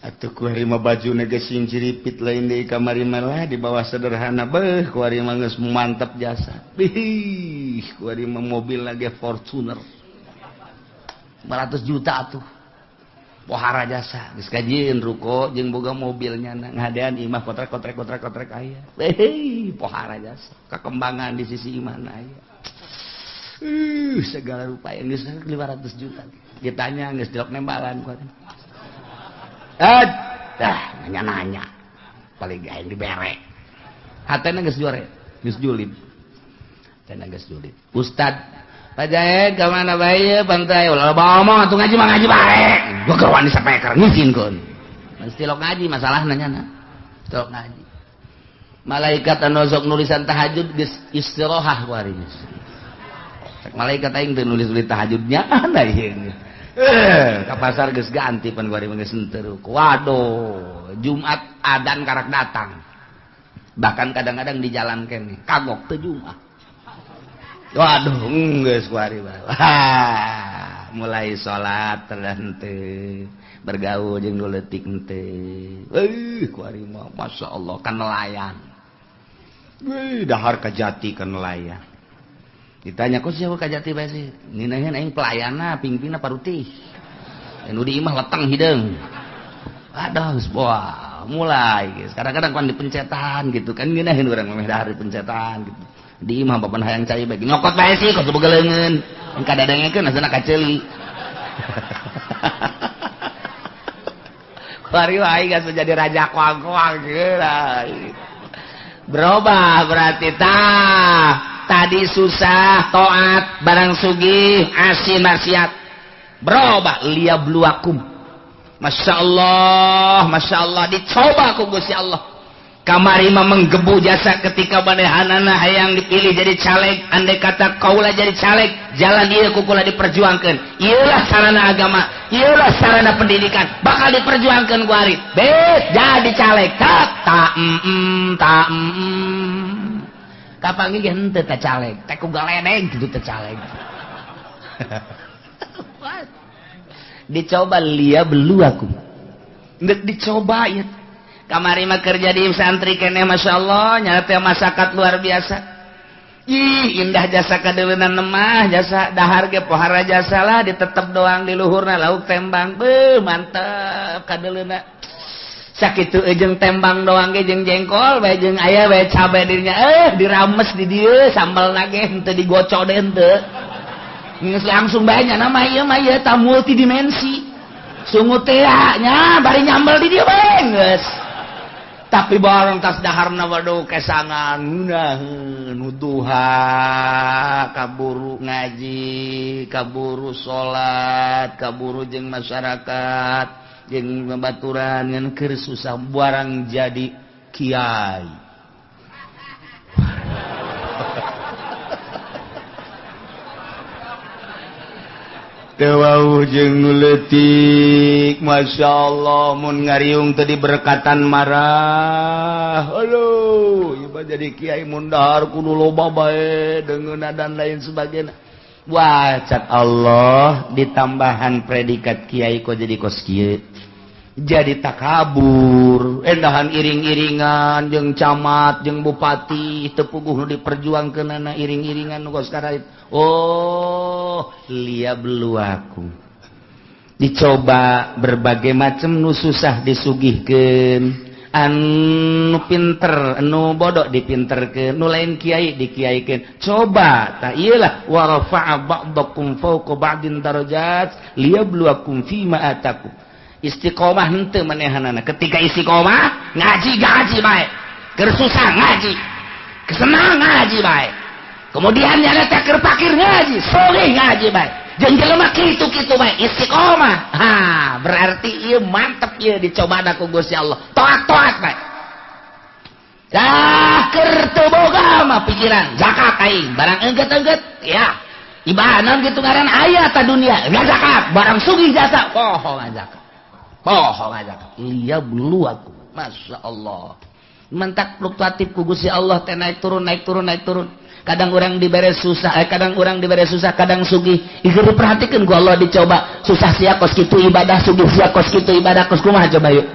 Atuh kuari mah bajuna geus sing ciripit lain deui kamari mah di bawah sederhana beuh kuari mah geus mantep jasa. Bih, kuari mah mobil lagi Fortuner. 500 juta atuh. Pohara jasa geus kajieun ruko jeung boga mobilnya ngadean imah kotrek-kotrek kotrek-kotrek aya. Beuh, pohara jasa. Kakembangan di sisi imahna aya. Segala rupa yang geus 500 juta. Ditanya geus dilok nembalan kuari. Dah nanya-nanya paling aing dibere hatena geus jore geus julid hatena geus julid Ustad Pak Jaed ka mana bae pantai ulah loba omong atuh ngaji mah ngaji bae gua keur wani sapeker ngizinkeun mesti lok ngaji masalahna nya lok ngaji malaikat anu sok nulisan tahajud geus istirahat kuari geus malaikat aing teu nulis-nulis tahajudnya da ieu. Ke pasar geus ganti pan kuari mah geus henteu. Waduh, Jumat adan karak datang. Bahkan kadang-kadang di jalan keneh kagok teu Jumat. Waduh, geus kuari mah. Wah, mulai salat henteu, bergaul jeung nu leutik henteu. Kuari mah masyaallah kan nelayan. Dahar kajati kan nelayan. Ditanya kok siapa kajati bae sih? Ngeunaheun aing pelayana pingpina parutih. Anu di imah leteng hideung. Aduh, wah, mulai geus. Kadang-kadang kan dipencetan gitu kan ngeunaheun urang meh dahar dipencetan gitu. Di imah bapan hayang cai bae nyokot bae sih kos boga leungeun. Engka dadengekeun asana kaceuli. Kuari wae geus jadi raja koang-koang geus. Berubah berarti tah. Tadi susah toat barang sugih asin maksiat berubah liyabluwakum. Masya Allah, Masya Allah dicoba ku Gusti Allah. Kamari mah menggebu jasa ketika manehanana hayang dipilih jadi caleg, andai kata kaula jadi caleg, jalan ieu ku kula diperjuangkeun. Ieulah sarana agama, ieulah sarana pendidikan, bakal diperjuangkeun ku ari. Bet jadi caleg tak ta ta kapanggih ge henteu teh caleg, teh ku galedeng kitu teh caleg. Dicoba liyabluwakum. Geus dicoba ieu. Kamari mah kerja di santri keneh masyaallah nya teh masakat luar biasa. Ih, indah jasa kadeuleunana mah, jasa dahar ge pohara jasa lah ditetep doang di luhurna lauk tembang. Beuh, mantep kadeuleunna. Sakitu jeung tembang doang ge jeung jengkol bae jeung aya bae cabe dirinya dirames di dieu sambelna ge henteu digocok deui henteu. Geus langsung bae nya mah ieu mah ieu ta multidimensi. Sungut teh nya bari nyambel di dieu bae geus. Tapi barang tas daharna waduh kesangan ngeunaheun duha kaburu ngaji, kaburu salat, kaburu jeung masyarakat, jeung babaturan ngan keur susah barang jadi kiai. Teu wauh jeung nu leutik, Masya Allah mun ngariung teu diberkatan marah. Aduh, ieu mah jadi kiai mun dahar kudu loba bae deungeunna dan lain sebagainya. Wah, cat Allah ditambahan predikat kiai kok jadi kos kieu. Jadi takabur, endahan iring-iringan jeung camat, jeung bupati, teu puguh nu diperjuangkeunana iring-iringan nu kos karait. Oh, liyabluwakum. Dicoba berbagai macam nu susah disugihkeun, anu pinter, anu bodoh dipinterkeun, nu lain kiai dikiaikeun. Coba tah ieu lah wa rafa'a ba'dakum fawqa ba'din darajat liyabluwakum fima atakum. Istiqomah henteu manehanana. Ketika istiqomah ngaji gaji bae, keur susah ngaji, kesenang ngaji bae. Kemudian nyana teh keur pakir ngaji, soleh ngaji bae. Jeung jelema kitu-kitu bae istiqomah. Ha, berarti ieu mantep ieu dicobana ku Gusti Allah. Toat-toat bae. Lah keur teu boga mah pikiran zakat aing, barang engget-engget ya. Ibadah gitu ngaran aya ta dunia, zakat, barang sugih jasa, poho zakat. Poho zakat. Iya belu aku. Masya Allah. Mentak fluktuatif ku Gusti Allah teh naik turun naik turun naik turun. Kadang orang dibere susah, kadang orang dibere susah, kadang sugih. Ieu diperhatikeun ku Allah dicoba. Susah sia kos kitu ibadah, sugih sia kos kitu ibadah, kos kumaha coba yuk.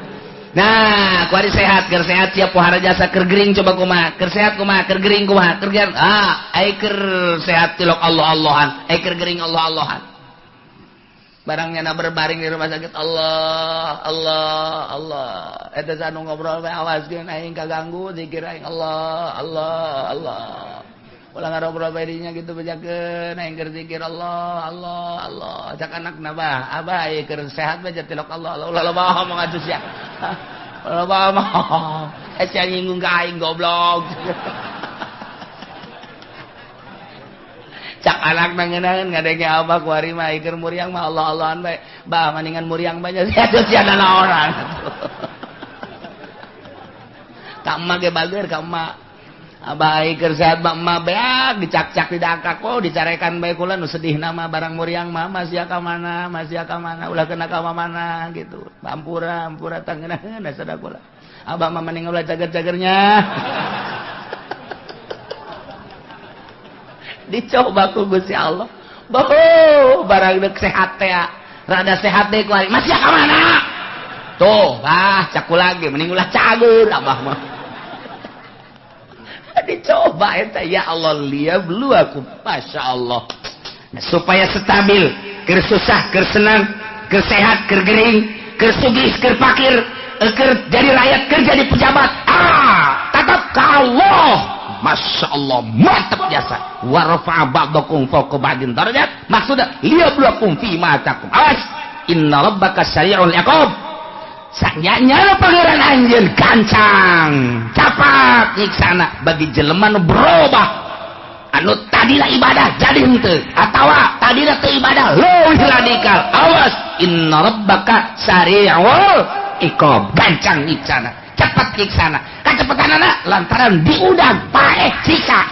Nah, kuari sehat, keur sehat sia pohara jasa keur gering coba kumaha, keur sehat kumaha, keur gering kumaha, keur gering. Ah, ai keur sehat tilok Allah-Allahan, ai keur gering Allah-Allahan. Barangnya na berbaring di rumah sakit Allah Allah Allah eta anu ngobrol bae awaskeun aing kaganggu zikir aing Allah Allah Allah ulah ngarobrol bae dinya kitu bejakeun aing keur zikir Allah Allah Allah cak anakna bah abah ieu keur sehat bae tilok Allah Allah ulah loba omong atuh sia ulah loba omong sia nyinggung ka aing goblok. Cak anak nangenaeun ngadenge abah kuari mah ieu keur muriang mah Allah-Allahan bae. Bah maningan muriang bae sia sia nanaonan. Ka emak ge bager ka emak. Abah ieu keur sehat mah emak beak dicak-cak didangkak oh dicarekan bae kula nu sedihna mah barang muriang mah masih ka mana, masih ka mana, ulah kena ka mana gitu. Ampura, ampura tangenaeun sada kula. Abah mah mending ulah cager-cagernya. Dicoba ku Gusti Allah. Boh, barang deuk sehat teh. Rada sehat deui ku ari. Masih ka mana? Tuh, bah caku lagi mending ulah cager abah mah. Dicoba eta ya Allah liyablu aku. Masya Allah. Nah, supaya stabil, keur susah, keur senang, keur sehat, keur gering, keur sugih, keur fakir, keur jadi rakyat, keur jadi pejabat. Ah, tetap ka Allah. Masya Allah mantap jasa. Wa rafa'a ba'dakum fawqa ba'din darajat. Maksudnya liyabluwakum fi ma atakum. Awas, inna rabbaka sari'ul iqab. Sanyanya pangeran anjeun gancang, capat nyiksana bagi jelema nu berubah. Anu tadina ibadah jadi henteu atawa tadina teu ibadah leuwih radikal. Awas, inna rabbaka sari'ul iqab. Gancang nyiksana, cepat nyiksana. Kacepetanana lantaran diundang paeh siksa.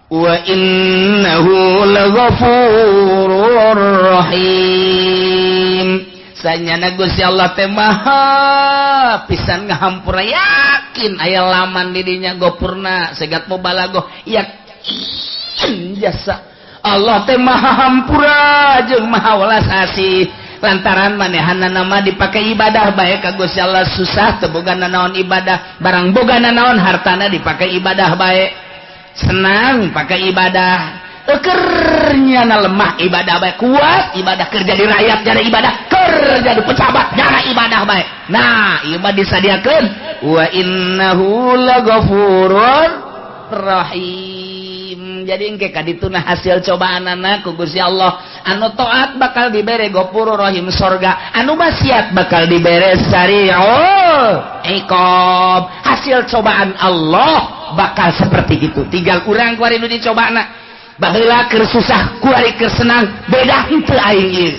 Wa innahu laghafurur rahim. Sanyana Gusti Allah teh maha pisan ngahampura, yakin aya laman di dinya gopurna segat mubalagoh yakin jasa Allah teh maha hampura jeung maha welas asih. Lantaran manehanna mah dipake ibadah bae ka Gusti Allah susah teu boga nanaon ibadah, barang boga nanaon hartana dipake ibadah bae, senang pake ibadah, keur nyana lemah ibadah bae, kuat ibadah, keur jadi rakyat jadi ibadah, keur jadi pejabat jadi ibadah bae. Nah ieu mah disadiakeun wa innahu laghafurur rahim. Jadi engke ka dituna hasil cobaanana ku Gusti Allah. Anu taat bakal dibere ghafurur rahim sorga, anu maksiat bakal dibere sari'ul iqab. Hasil cobaan Allah bakal seperti itu. Tinggal urang kuari nu dicobana. Baheula keur susah kuari keur senang, beda henteu aing ieu.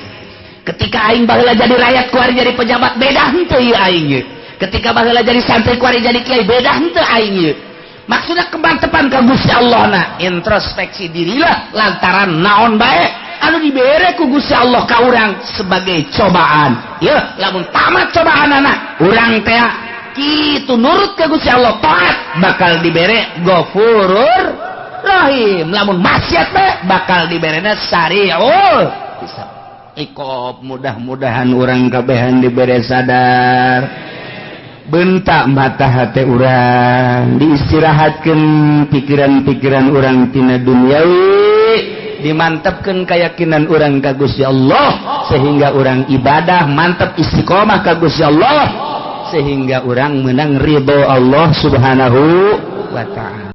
Ketika aing baheula jadi rakyat kuari jadi pejabat, beda henteu ieu aing ieu. Ketika baheula jadi santri kuari jadi kiai, beda henteu aing ieu. Maksudnya kemantepan ka Gusti Allah na introspeksi dirilah lantaran naon bae anu dibere ku Gusti Allah ka urang sebagai cobaan. Yeuh, lamun tamat cobaanana urang teh kitu nurut ka Gusti Allah taat bakal dibere Ghafurur Rahim. Lamun maksiat bae bakal diberena sari'ul hisab. Iqab. Mudah-mudahan urang kabehan dibere sadar. Bentak mata hati urang, diistirahatkan pikiran-pikiran urang tina duniawi, dimantapkan keyakinan urang ka Gusti Allah sehingga urang ibadah mantap istiqomah ka Gusti Allah sehingga urang menang ridho Allah Subhanahu wa ta'ala.